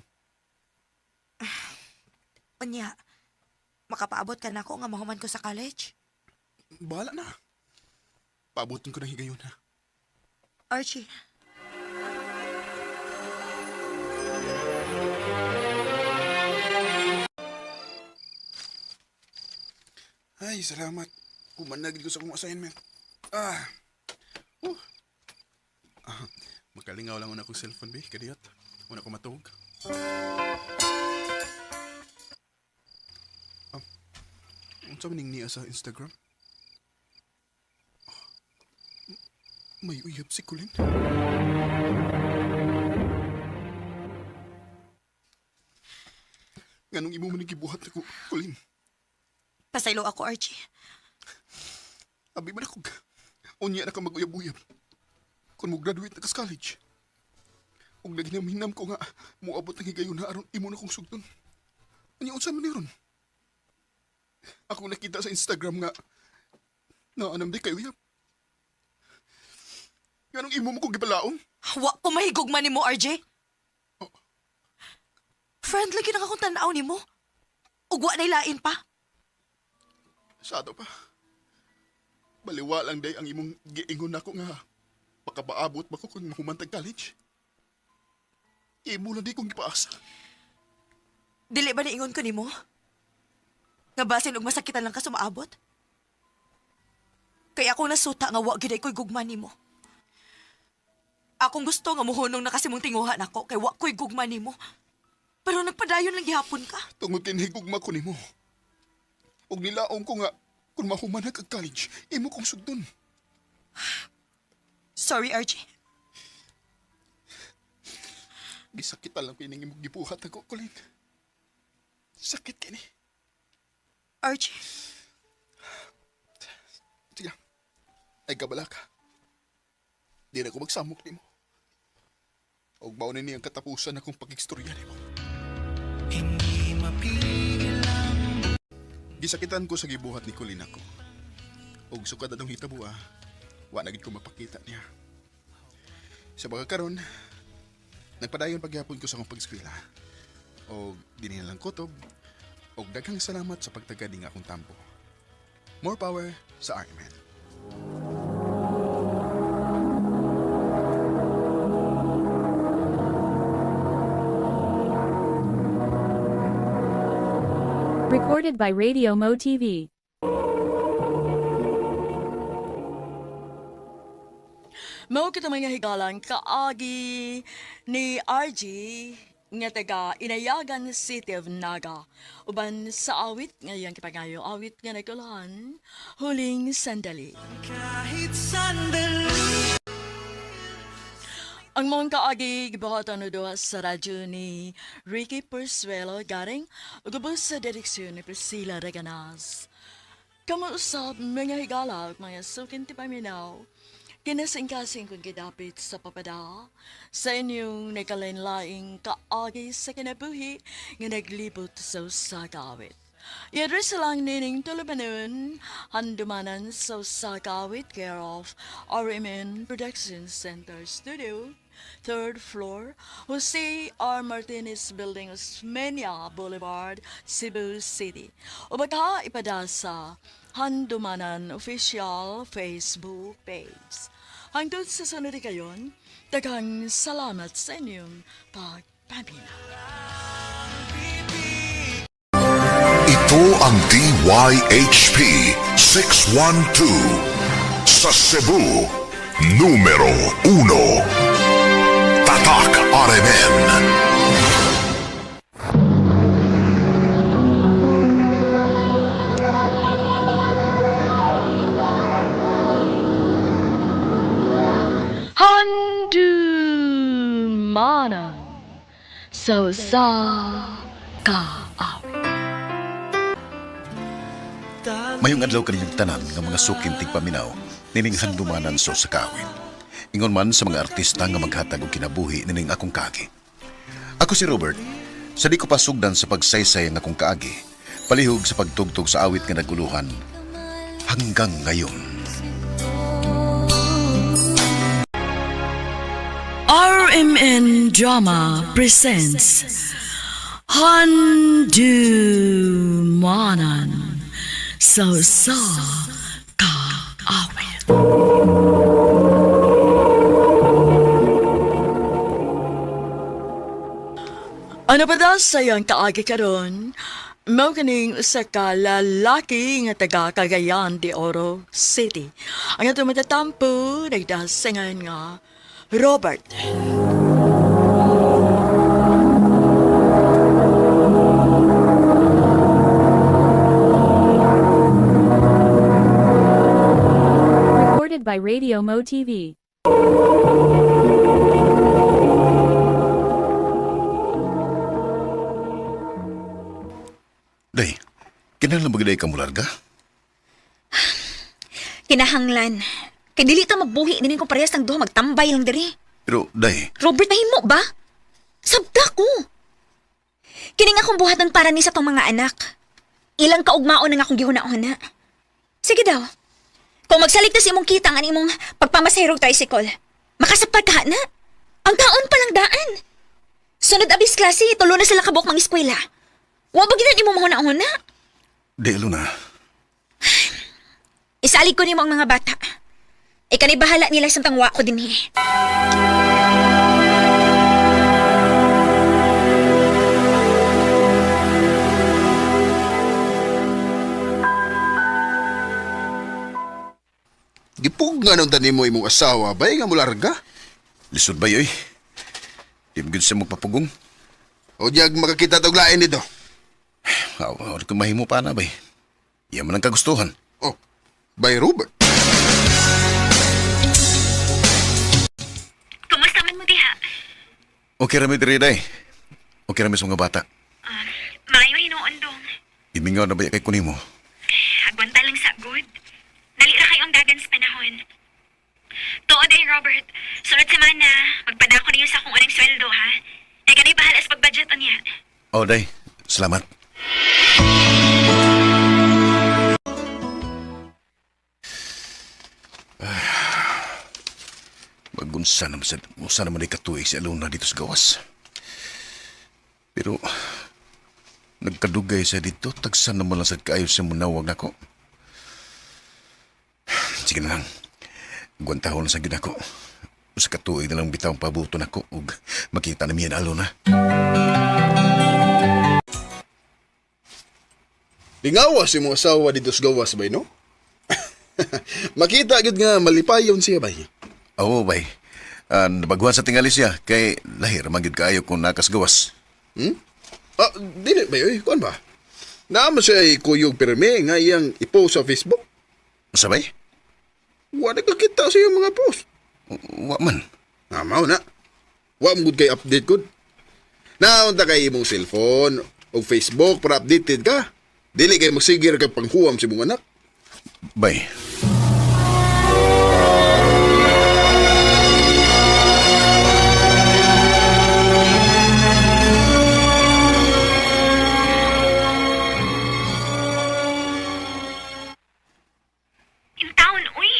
Unya, makapaabot ka nako nga mahuman ko sa college. Bahala na. Paabotin ko ng higayon ha. Archie, Ay, salamat. Kumanagid ko sa akong assignment. Ah. Ah, makalingaw lang una akong cellphone, be. Kadiyot. Una ko matug. Ah, unsa man ning niya sa Instagram? Ah, may uyab si Colin. Nganong imo man ning gibuhat nako, Colin? pasaylo ako, Archie. Abi man ako. Unya na ka mag-uyab-uyab. Kung mo graduate na ka sa college. Ug naginamhinam ko nga, moabot ang higayon na aron imo na kong sugton. Unya unsa man ni ron? Ako nakita sa Instagram nga naanam di kay uyab. Nganong imo mo kong gibalaon? Wa ko mahigugma nimo, RJ. Friendly gyud ang akong tan-aw nimo. Ug wa nay lain pa. Sa ato pa. Baliwa lang day ang imong giingon nako nga makapaabot ba ko kung mahumantag college. Imo lang di kong gipaasa. Dili ba niingon ko nimo? Nga basin og masakitan lang ka sumaabot? Kaya akong nasuta nga wa gyud ay ko'y gugma nimo. Akong gusto nga muhunong na kasi mong tinguha nako kay wa ko'y gugma nimo. Pero nagpadayon lang gihapon ka. Tungod kay nahigugma ko nimo. Ug nilaong ko nga kung mahuman na kag college, imo kong sugdon. Sorry, RJ. Gisakitan lang kining imong gibuhat ako, Colin. Sakit kini. RJ, Sige. Ay kabala ka. Di na ko magsamok nimo. Ug mao na ni ang katapusan akong pagigstorya nimo. Gisakitan ko sa gibuhat ni Colin ako. Ug sukad atong hitabo ah, wa na gid ko mapakita niya. Sa mga karon, nagpadayon pagyapon ko sa akong pag-eskwela. Og dinhi na lang kutob. Og daghang salamat sa pagtagad ning akong tampo. More power sa RMN. Recorded by Radio Mo TV. Mao kita mga higalan kaagi ni RG nga taga Inayagan City of Naga. Uban sa awit nga iyang kipangayo awit nga nagulahan huling sandali. Ang mong kaagi gibuhatan no duha sa radyo ni Ricky Persuelo garing ug ubos sa direksyon ni Priscilla Reganas. Kamo usab mga higala ug mga sukin ti paminaw. Kinasingkasing kong gidapit sa papada sa inyong nagkalain-laing kaagi sa kinabuhi nga naglibot sa usa ka awit. I-address lang nining tulumanon, handumanan sa Sakawit, care of RMN Production Center Studio, third floor, Jose R. Martinez Building, Osmeña Boulevard, Cebu City. O baka ipada sa Handumanan Official Facebook page. Hangtod sa sunod kayon, daghang salamat sa inyong pagpamina. Ito ang DYHP 612 sa Cebu, numero 1. Tatak RMN. Handumanan sa usa ka awit. Mayong adlaw kaninyong tanan nga mga suking tigpaminaw nining handumanan sa usa ka awit. Ingon man sa mga artista nga maghatag og kinabuhi nining akong kaagi. Ako si Robert. Sa di ko pasugdan sa pagsaysay ang akong kaagi, palihog sa pagtugtog sa awit nga naguluhan hanggang ngayon. RMN Drama presents Handumanan sa usa ka awit. Ano ba daw sa iyang kaagi karon? Mao kaning usa ka lalaki nga taga Cagayan de Oro City. Ang atong matatampo nagdasingan nga Robert. Recorded by Radio Mo TV. Day, kinahanglan ba giday ka mularga? Kinahanglan. Kay dili ta magbuhi nini kung parehas ng duha magtambay lang diri. Pero, day, Robert, mahimo ba? Sabta ko. Kini nga akong buhatan para ni sa tong mga anak. Ilang kaugmaon ang akong gihuna-huna. Sige daw. Kung magsalig ta sa imong kitang ang imong pagpamasahirog tricycle, makasapad ka na. Ang taon pa lang daan. Sunod abis klase, tulo na sila kabuk mang eskwela. Wa ba gid imong mahuna-huna? day Luna. Isalig ko nimo ang mga bata. Ikanay bahala nila sa tangwa ko dinhi. Gipug nga nung tanin mo imong asawa, bay nga mularga. Lisod ba yoy? Di mo gud siya magpapugong. O diag makakita tog lain dito. Aw, aw, ko mahimo pa na bay. Iya man ang kagustuhan. Oh, bay Robert. Kumusta man mo diha? Okay rami diri day. Okay rami sa mga bata. Maayo hinuon dong. Imingaw na ba kay kunimo? Agwanta lang sa good. Dali ra kayo ang dagan sa panahon. Tuod ay Robert, sunod semana, magpadako niyo sa akong unang sweldo ha. E kanay bahala sa pagbudget unya. Oh, day. Salamat. Magunsa naman sa usa naman ay katuig si Alona dito sa gawas. Pero nagkadugay siya dito, tagsan naman lang sa kaayo siya munawag nako. Sige na lang. Gwantahon na sa ginako. Usa ka tuig na lang bitaw ang pabuto nako ug makita na miyan Alona. Lingawas imong asawa dito sa gawas bay no? Makita gyud nga malipayon siya bay. Oo, bay. Ah, nabaguhan sa tingali siya kay lahir man gyud kaayo kung nakasgawas. Hmm? Ah, dili bay oy, kuan ba? Naama siya ay kuyog pirmi nga iyang i-post sa Facebook. Usa bay? Wa na kakita sa iyang mga post. Wa man. Ah, mao na. Wa mo gud kay update gud. Naunta kay imong cellphone o Facebook para updated ka. Dili kay magsigir kag panghuwam sa imong anak. Bay. In town, uy.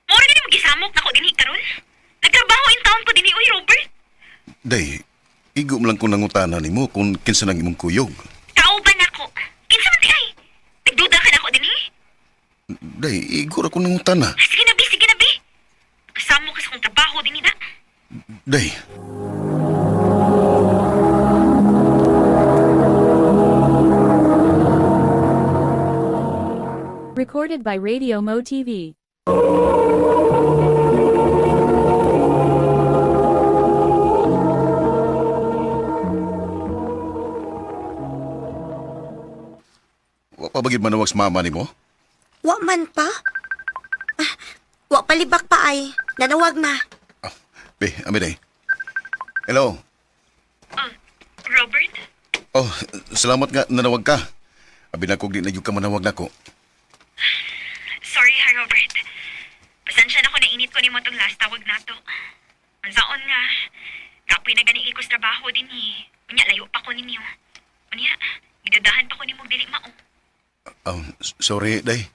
Mura gani magisamok na ko dinhi karon. Nagtrabaho in town ko dinhi, uy, Robert. Day, igo man lang kung nangutana nimo kung kinsa nang imong kuyog. Kauban ako. Kinsa man di ay? Nagduda ka na ako dinhi? Day, igo ra kung nangutana. Sige na, bi, sige na, bi. Kasama ko sa akong trabaho dinhi na. Day. Recorded by Radio Mo TV. Wa pa ba gid manawag sa mama nimo? Wa man pa. Ah, wa palibak pa ay. Nanawag ma. Be, ami day. Hello. Robert? Oh, salamat nga nanawag ka. Abi na kog di na gyud ka manawag nako. Sorry ha, Robert. Pasensya na ko nainit ko nimo tong last tawag nato. Unsaon nga, kapoy na gani ikos trabaho din eh. Unya, layo pa ko ninyo. Unya, gidudahan pa ko nimo dili mao. Sorry, day.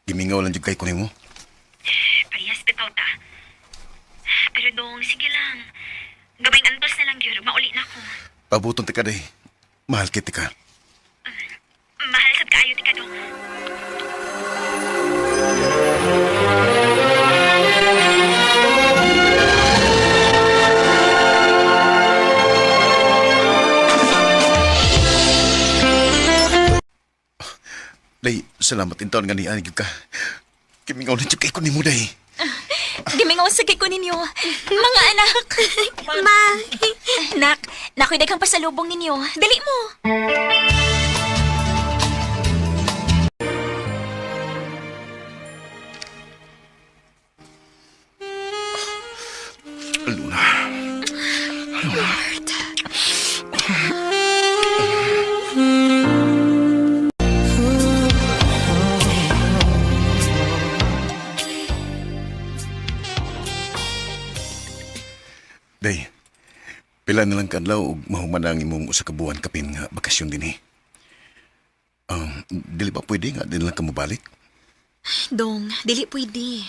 Gimingaw lang jud kay ko nimo. Parehas bitaw ta. Pero dong, sige lang. Gabayng antos na lang gyud, mauli na ko. Pabuton ti ka, day. Mahal kit ka. Mahal sad kaayo ti ka dong. Day, salamat in taon nga niya gyud ka. Gimingaw lang jud kay ko nimo, day. Gimingaw sa kay ko ninyo. Mga anak. Ma. Nak, nakoy daghang pasalubong ninyo. Dali mo. Luna. Robert. Day, pila na lang kadlaw og mahuman ang imong usa ka buwan kapin nga bakasyon dinhi. Dili ba pwede nga di na lang ka mobalik? Dong, dili pwede.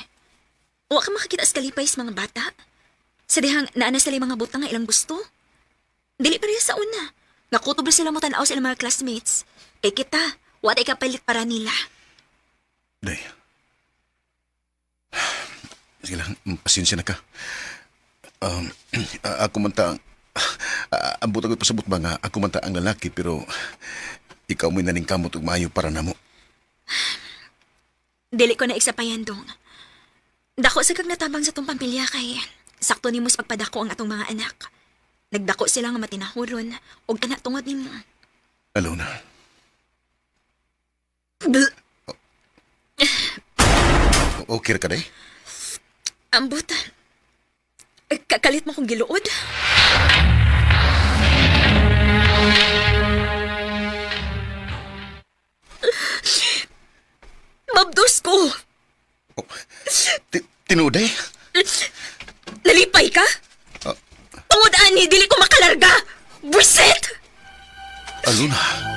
Wa ka makakita sa kalipay sa mga bata. Sa dihang naa na sila mga butang nga ilang gusto. Dili pareha sa una. Nga kutob ra sila mo tan-aw sa ilang mga classmates. Kay kita, wa tay kapalit para nila. Day. Sige lang, pasensya na ka. Ako man ta, ang butang ko pasabot ba nga, ako man ta ang lalaki pero ikaw mo'y naningkamot og maayo para namo. Dili ko na iksapayan, dong. Dako sa kag natabang sa tong pamilya kay sakto nimo sa pagpadako ang atong mga anak. Nagdako sila nga matinahuron ug kana tungod nimo. Alona. Okay ra ka, day? Ambot. Kakalit mo kong giluod. Mabdos ko. Oh, tinuod, eh? Nalipay ka? Tungod ani, dili ko makalarga. Buset! Aluna.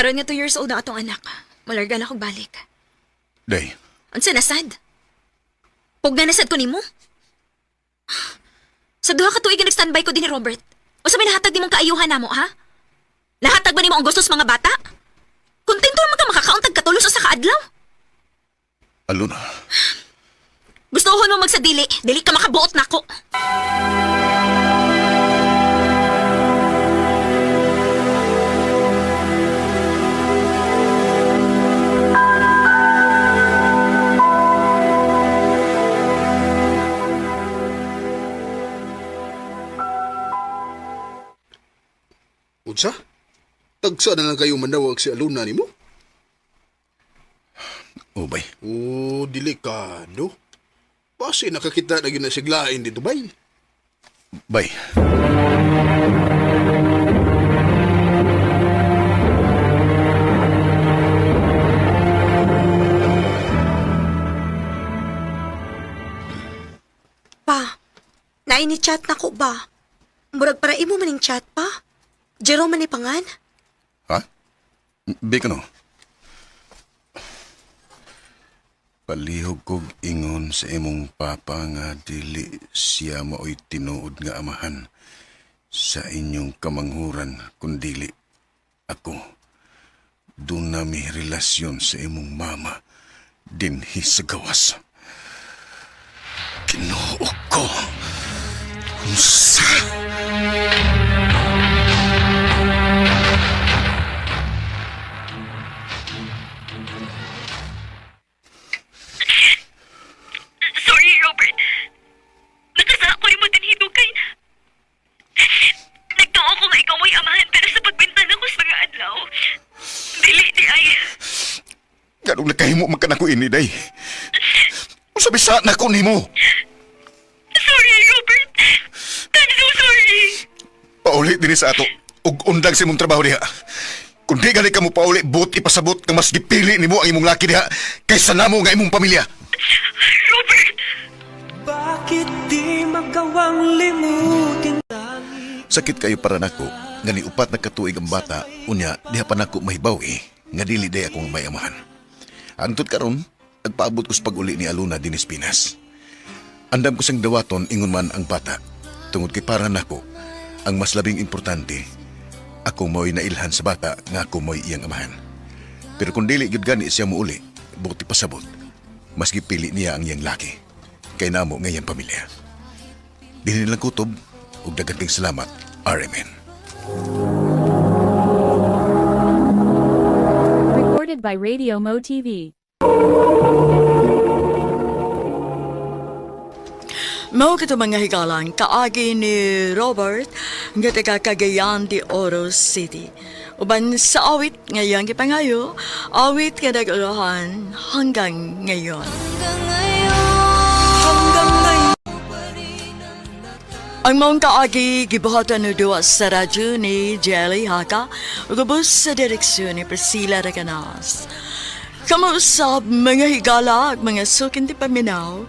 Karon nga 2 years old na atong anak. Malarga na kog balik. Day. Unsa nasad? Pugna nasad ko nimo? Sa duha ka tuig nga nag-standby ko din ni Robert. Unsa may nahatag nimong kaayuhan namo, ha? Nahatag ba nimo ang gusto sa mga bata? Kontento naman ka makakauntag katulos sa kaadlaw. Aluna. Gustohon mo magsadili, dili ka makabuot nako. Unsa? Tagsa na lang kayo manawag si Aluna nimo? Oh, bay. Oh, delikado. Base nakakita na gyud na siglain dito, bay. Bay. Pa, naay ni chat na ko ba? Murag para imo maning chat pa? Jerome man ni pangan? Ha? Bi ka no? Palihog kog ingon sa imong papa nga dili siya maoy tinuod nga amahan sa inyong kamanghuran kundili ako. Doon na mi relasyon sa imong mama dinhi sa gawas. Ginoo ko. Unsa? Sorry, Robert. Nakasako ko mo din hidukay. Nagtuo ko nga ikaw mo'y amahan pero sa pagbintan ako sa mga adlaw. Dili di ay. Ganong nakahimo man ka nako ini, day. Unsa bisa nako nimo? Sorry, Robert. I'm so sorry. Pauli dinhi sa ato. Ug undang sa imong trabaho diha. Kung di gani ka mo pauli, buot ipasabot nga mas gipili nimo ang imong laki diha kaysa namo nga imong pamilya. Robert! Bakit di magawang limutin? Sakit kayo para nako nga ni upat na katuig ang bata, unya diha pa nako mahibaw nga dili day akong may amahan. Hangtod karon, nagpaabot ko sa pag-uli ni Aluna dinis Pinas. Andam ko sang dawaton ingon man ang bata, tungod kay para nako ang mas labing importante, ako mo'y nailhan sa bata nga ako mo'y iyang amahan. Pero kung dili gyud gani siya muuli, buti pasabot, mas gipili niya ang iyang laki kay namo nga iyang pamilya. Dinhi lang kutob ug daghan kayong salamat, RMN. Recorded by Radio Mo TV. Mao kito mga higalang kaagi ni Robert nga taga Cagayan de Oro City. Uban sa awit ngayang gipangayo, awit nga nag-uluhan hanggang ngayon. Ang maong kaagi gibuhatan og duwa sa radyo ni Jelly Haka ug ubos sa direksyon ni Priscilla Recanas. Kamausab mga higala ug mga sukin ti paminaw,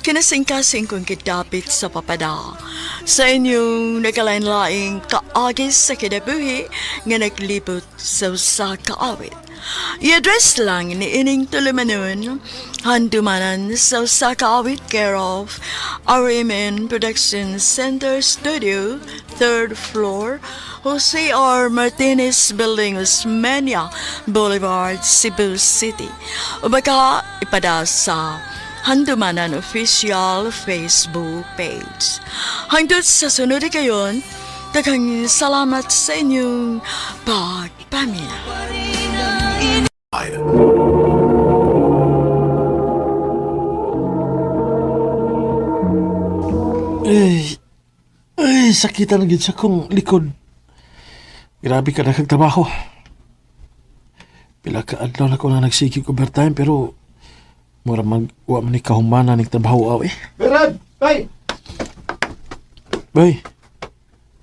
kinasingkasing kong kidapit sa papada. Sa inyong nakalain-laing kaagi sa kinabuhi nga naglibot sa usa ka awit. I-address lang ni ining tulumanon, handumanan sa usa ka awit care of RMN Production Center Studio, 3rd floor, Jose R. Martinez Building, Osmeña Boulevard, Cebu City. O baka ipada sa Handumanan Official Facebook page. Hangtod sa sunod kayon, daghang salamat sa inyong pagpamina. Ay, ay, sakitan na gid sa kong likod. Grabe ka nakagtrabaho. Pila ka adlaw na ko na nagsigig overtime pero mura mag wa man ni kahumana ning trabaho aw eh. Berad! Bay! Bay.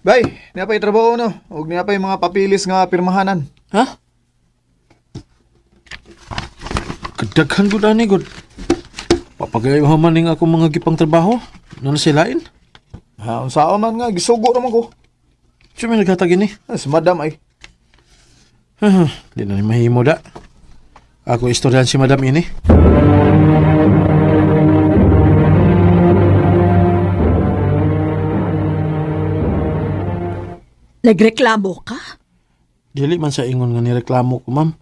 Bay, niya pa'y trabaho no. Huwag niya pa'y mga papilis nga pirmahanan. Ha? Kadaghan gud ani gud. Papagayo man ning ako mga gipang trabaho. Nana silain? Ha, unsaon man nga gisugo naman ko. Siya may naghatag ini. Si madam ay. Di na ni mahimo da. Ako istoryahan si madam ini. Nagreklamo ka? Dili man sa ingon nga nireklamo ko, ma'am.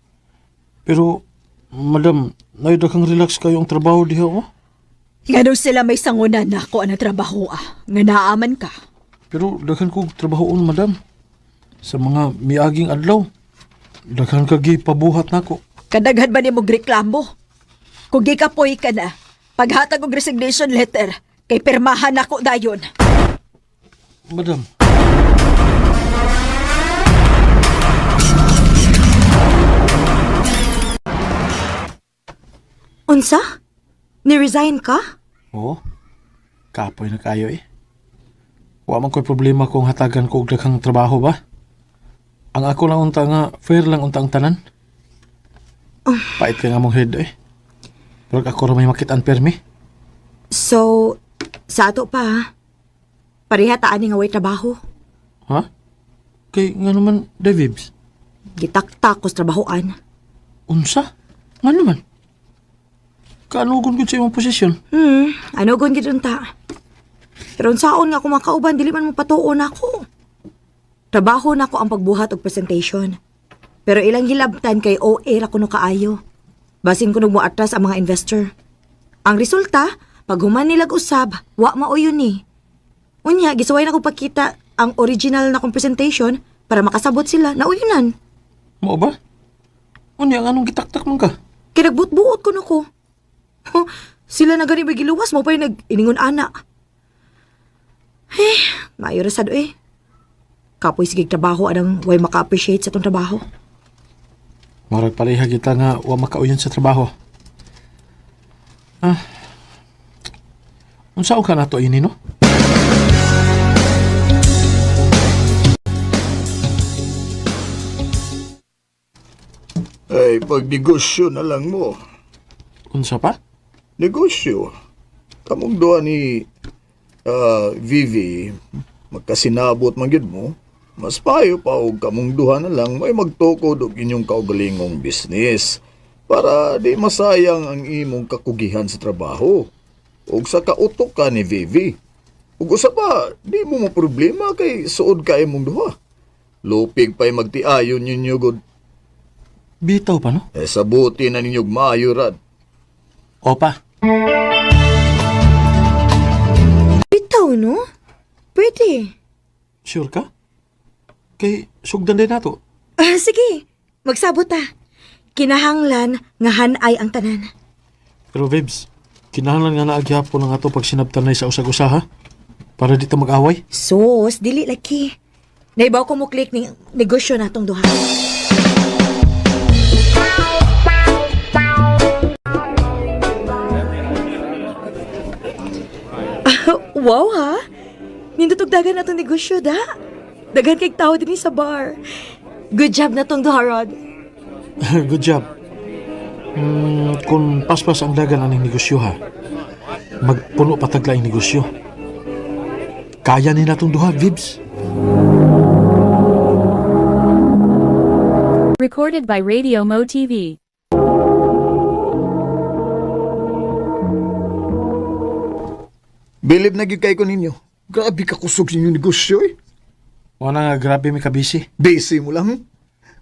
Pero, madam, nayo kang relax kayo ang trabaho diha, oh. Ngano sila may sangunan na ako ang trabaho ah. Nga naaman ka. Pero daghan kog trabahoon, madam. Sa mga miaging adlaw, daghan ka pabuhat nako. Kadaghan ba nimo reklamo? Kung gikapoy ka na, paghatag og resignation letter, kay pirmahan nako dayon. Madam. Unsa? Ni-resign ka? Oo. Kapoy na kayo eh. Wa man ko'y problema kung hatagan ko og daghang trabaho ba? Ang ako lang unta nga, fair lang unta ang tanan. Pait kay nga mong head eh. Murag ako ra may makitaan permi. So, sa ato pa, ha? Pareha ta ani nga way trabaho. Ha? Kay nga naman, Davibs. Gitaktak ko sa trabahoan. Unsa? Nga naman? Kaanugon gud sa imong posisyon? Ano gon gid unta. Pero unsaon nga kung makauban dili man mo patuon ako. Trabaho na ko ang pagbuhat og presentation. Pero ilang hilabtan kay OA ra kuno kaayo. Basin kuno mo atras ang mga investor. Ang resulta, pag human nilag usab, wa mao yun ni. Unya, gisuway na ko pagkita ang original na kong presentation para makasabot sila na uyunan. Mao ba? Unya, ang anong gitaktak man ka? Kay nagbuot-buot ko na ko. Huh, sila na gani may giluwas mo pa yung nag-iningon ana. Eh, maayo ra sad eh. Kapoy sige trabaho anang way maka-appreciate sa tong trabaho. Murag pareha kita nga wa makauyon sa trabaho. Ah. Unsa ka nato ini no? Ay, pagnegosyo na lang mo. Unsa pa? Negosyo. Kamong duha ni Vivi, magkasinabot man gyud mo, mas payo pa og kamong duha na lang may magtukod og inyong kaugalingong business para di masayang ang imong kakugihan sa trabaho ug sa kautok ka ni Vivi. Ug usa pa, di mo mo problema kay suod ka imong duha. Lupig pa'y magtiayon ninyo gud. Bitaw pa no? Eh, sabuti na ninyog maayo rad. Opa. Bitaw, no? Pwede. Sure ka? Kay sugdan din nato. Ah, sige, magsabot ta. Kinahanglan nga hanay ang tanan. Pero Vibs, kinahanglan nga naagyapon ang ato pag sinabtanay sa usag-usa ha? Para di ta mag-away. Sus, dili laki. Naibaw ko mo click ning negosyo natong duha. Ah, wow ha? Nindot og dagan atong negosyo da. Daghan kay tao dinhi sa bar. Good job na tong duha, Rod. Good job. Kung paspas ang dagan aning negosyo ha, magpuno pa tagla ang negosyo. Kaya ni natong duha, Vibs. Recorded by Radio Mo TV. Bilib na gyud kay ko ninyo. Grabe ka kusog sa inyong negosyo eh. Wala nga grabe mi ka busy. Busy mo lang.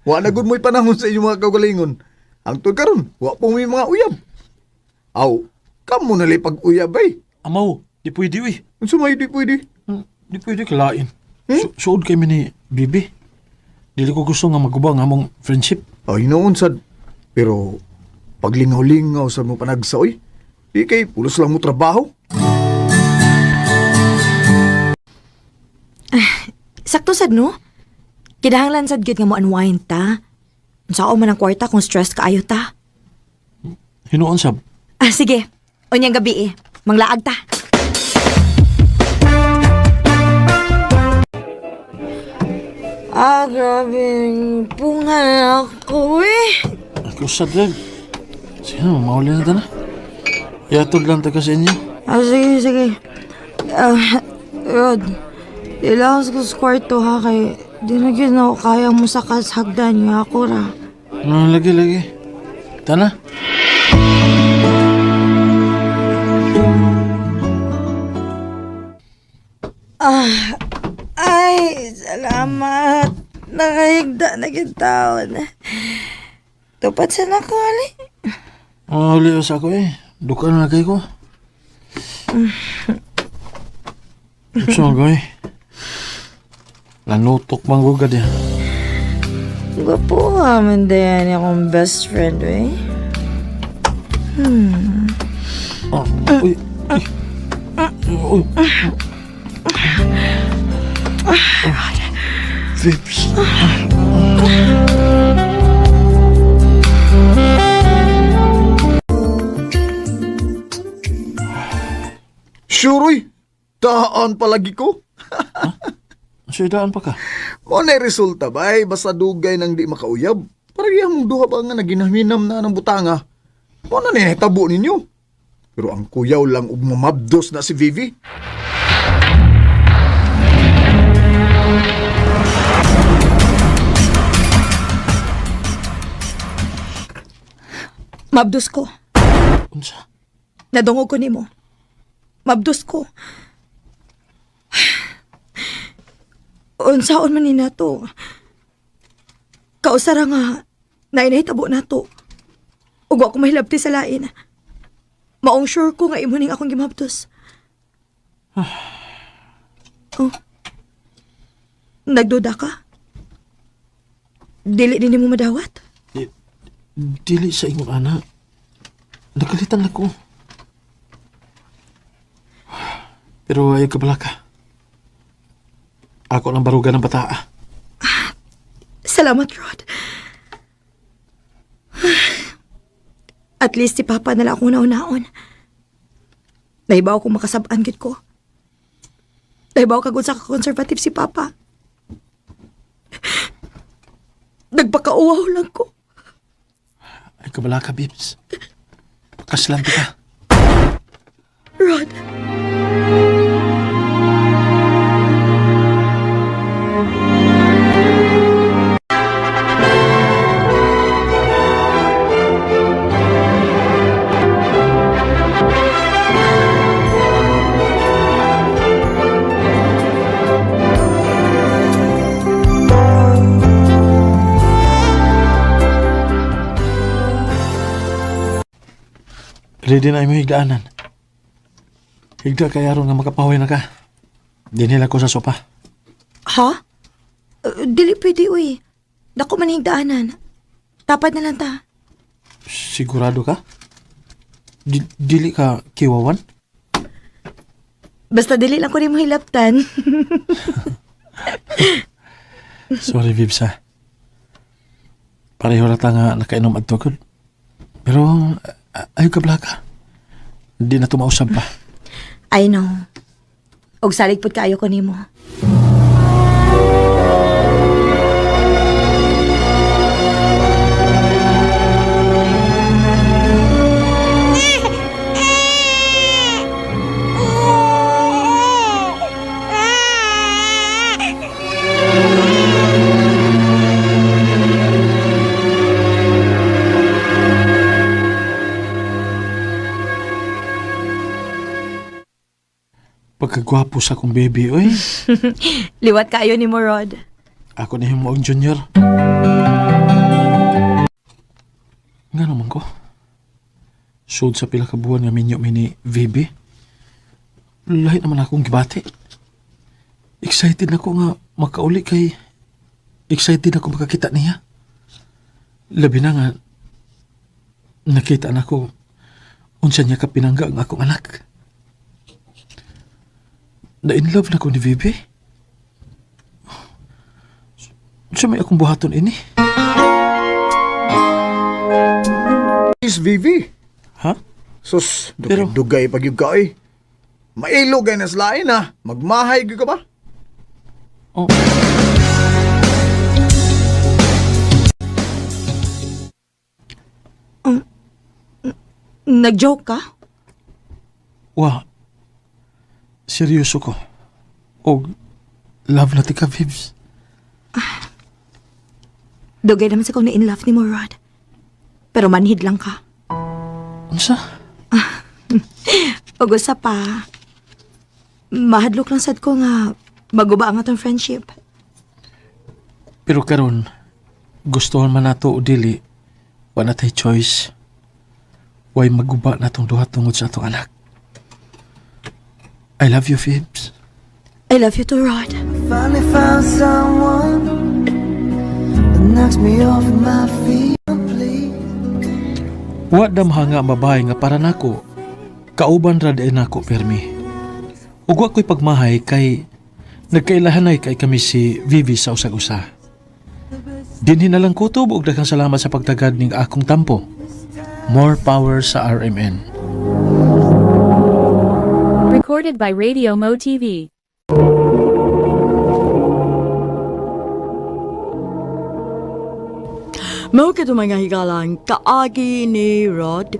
Wa na gud mo'y panahon sa inyong mga kaugalingon. Ang tud karon, wa po may mga uyab. Aw, kamo na lay pag-uyab ay. Amaw, di pwede uy. Unsa may di pwede? Di pwede kalain. Suod kay mi ni Bibi. Dili ko gusto nga maguba ang among friendship. Ay noon sad. Pero paglingaw-lingaw sa mo panagsa oy. Di kay pulos lang mo trabaho. Sakto sad no? Kinahanglan sad gyud nga mo unwind ta. Unsaon man ang kwarta kung stress kaayo ta. Hinuon sab. Ah, sige. Unyang gabi eh. Manglaag ta. Ah, grabe. Punga na ako eh. Ako sad rin. Sige na, mauli na ta na. Yatod lang ta ka sa inyo. Ah, sige, sige. Ah, Rod, ilaos ko sa kwarto ha kay di na gyud na ako kaya mo sa hagdan niya ako ra. Ah, lagi, lagi. Tana. Ah, ay, salamat. Nakahigda na gyud taon. Tupad sa nako, ali. Mauli sa ako eh. Duka na kay ko. So, goy. Nanutok man ko gad eh. Gwapo ha, man dayan akong best friend, eh. Oh, uy, uy. Uy. Vips. Sure, uy. Daan palagi ko. So, daan pa ka? Mo na resulta ba ay basta dugay nang di makauyab. Para mong duha ba nga naginaminam na ng butanga. Mo na ni tabo ninyo. Pero ang kuyaw lang og mamabdos na si Vivi. Mabdos ko. Unsa? Nadungog ko nimo. Mabdos ko. Unsaon man ni nato. Kausara nga nainahitabo nato. Ug wa ko mahilabti sa lain. Maong sure ko nga imo ning akong gimabdos. Oh. Nagduda ka? Dili din nimo madawat? Dili sa ingon ana. Nakalitan lang ko. Pero ayaw ka ka. Ako nang baruga ng bataa. Salamat, Rod. At least si Papa na lang akong nauna-on. Nahibaw kong makasabaan gid ko. Nahibaw kagud sa conservative si Papa. Nagpakauwaw lang ko. Ay kabala ka, Bibs. Pakaslante ka. Rod. Ready na imo higdaanan. Higda kay aron nga makapahoy na ka. Dinhila ko sa sopa. Ha? Dili pwede, uy. Dako man higdaanan. Tapad na lang ta. Sigurado ka? Dili ka kiwawan? Basta dili lang ko rin mo hilaptan. Sorry, Bibs, ha. Pareho na ta nga nakainom adto gud. Pero ayaw ka blaka. Hindi na tumausap pa. I know. Og salig pud kaayo ko nimo. Pagkagwapo sa akong baby, oy. Liwat kaayo ni mo, Rod. Ako na yung ang junior. Nga naman ko. Sud sa pila ka buwan nga minyo mi ni VB. Lahi naman akong gibati. Excited na ko nga makauli kay excited ako makakita niya. Labi na nga nakita na ko unsa niya ka pinangga ang akong anak. Na in love na ko ni VB. Unsa may akong buhaton ini? Is Vivi. Ha? Sus, dugay-dugay pag yung ka eh. Mailog ay naslain ha. Magmahay gyud ka ba? Oh. Nag-joke ka? Wa. Seryoso ko. Og love na tika, Vibs. Dugay naman sa kong na-in love ni mo, Rod. Pero manhid lang ka. Unsa? Ug usa pa, mahadlok lang sad ko nga maguba ang atong friendship. Pero karon gustuhan man nato o dili, wa na tay choice. Way maguba na tong duha tungod sa atong anak. I love you, Phoebs. I love you too, Rod. Finally found someone that knocks me off my feet. Please. Wa damha nga ang babae nga para nako. Kauban ra di nako permi. Ug wa ko'y pagmahay kay nagkailahanay kay kami si Vivi sa usag-usa. Dinhi na lang kutob ug daghang salamat sa pagtagad ning akong tampo. More power sa RMN. Recorded by Radio Mo TV. Mao kadto, mga higalang, kaagi ni Rod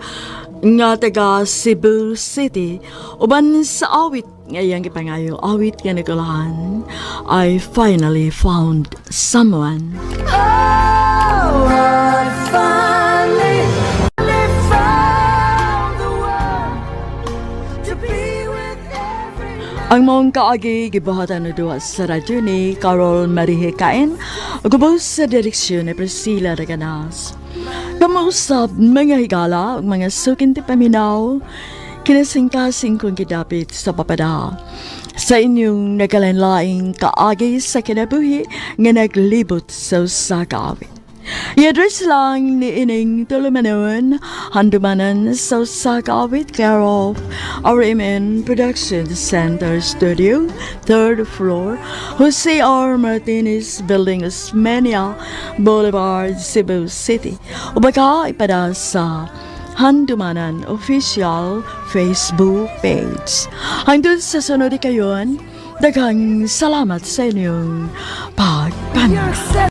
nga taga Cebu City uban sa awit nga iyang gipangayo, awit nga nagulahan "I Finally Found Someone." Oh, I finally found the one to be with every Ang maong kaagi gibuhatan na duwa sa radyo ni Carol Marie Kain, gubos sa direksyon ni Priscilla Raganas. Kamo usab, mga higala, ug mga suking tigpaminaw, kinasingkasing kong gidapit sa papada sa inyong nagkalainlaing kaagi sa kinabuhi nga naglibot sa usa ka awit. I-address lang ni ining tulumanon, Handumanan sa usa ka awit, care of RMN Production Center Studio, third floor, Jose R. Martinez Building, Osmeña Boulevard, Cebu City. O baka ipada sa Handumanan Official Facebook page. Hangtod sa sunod kayon, daghang salamat sa inyong pagpaminaw.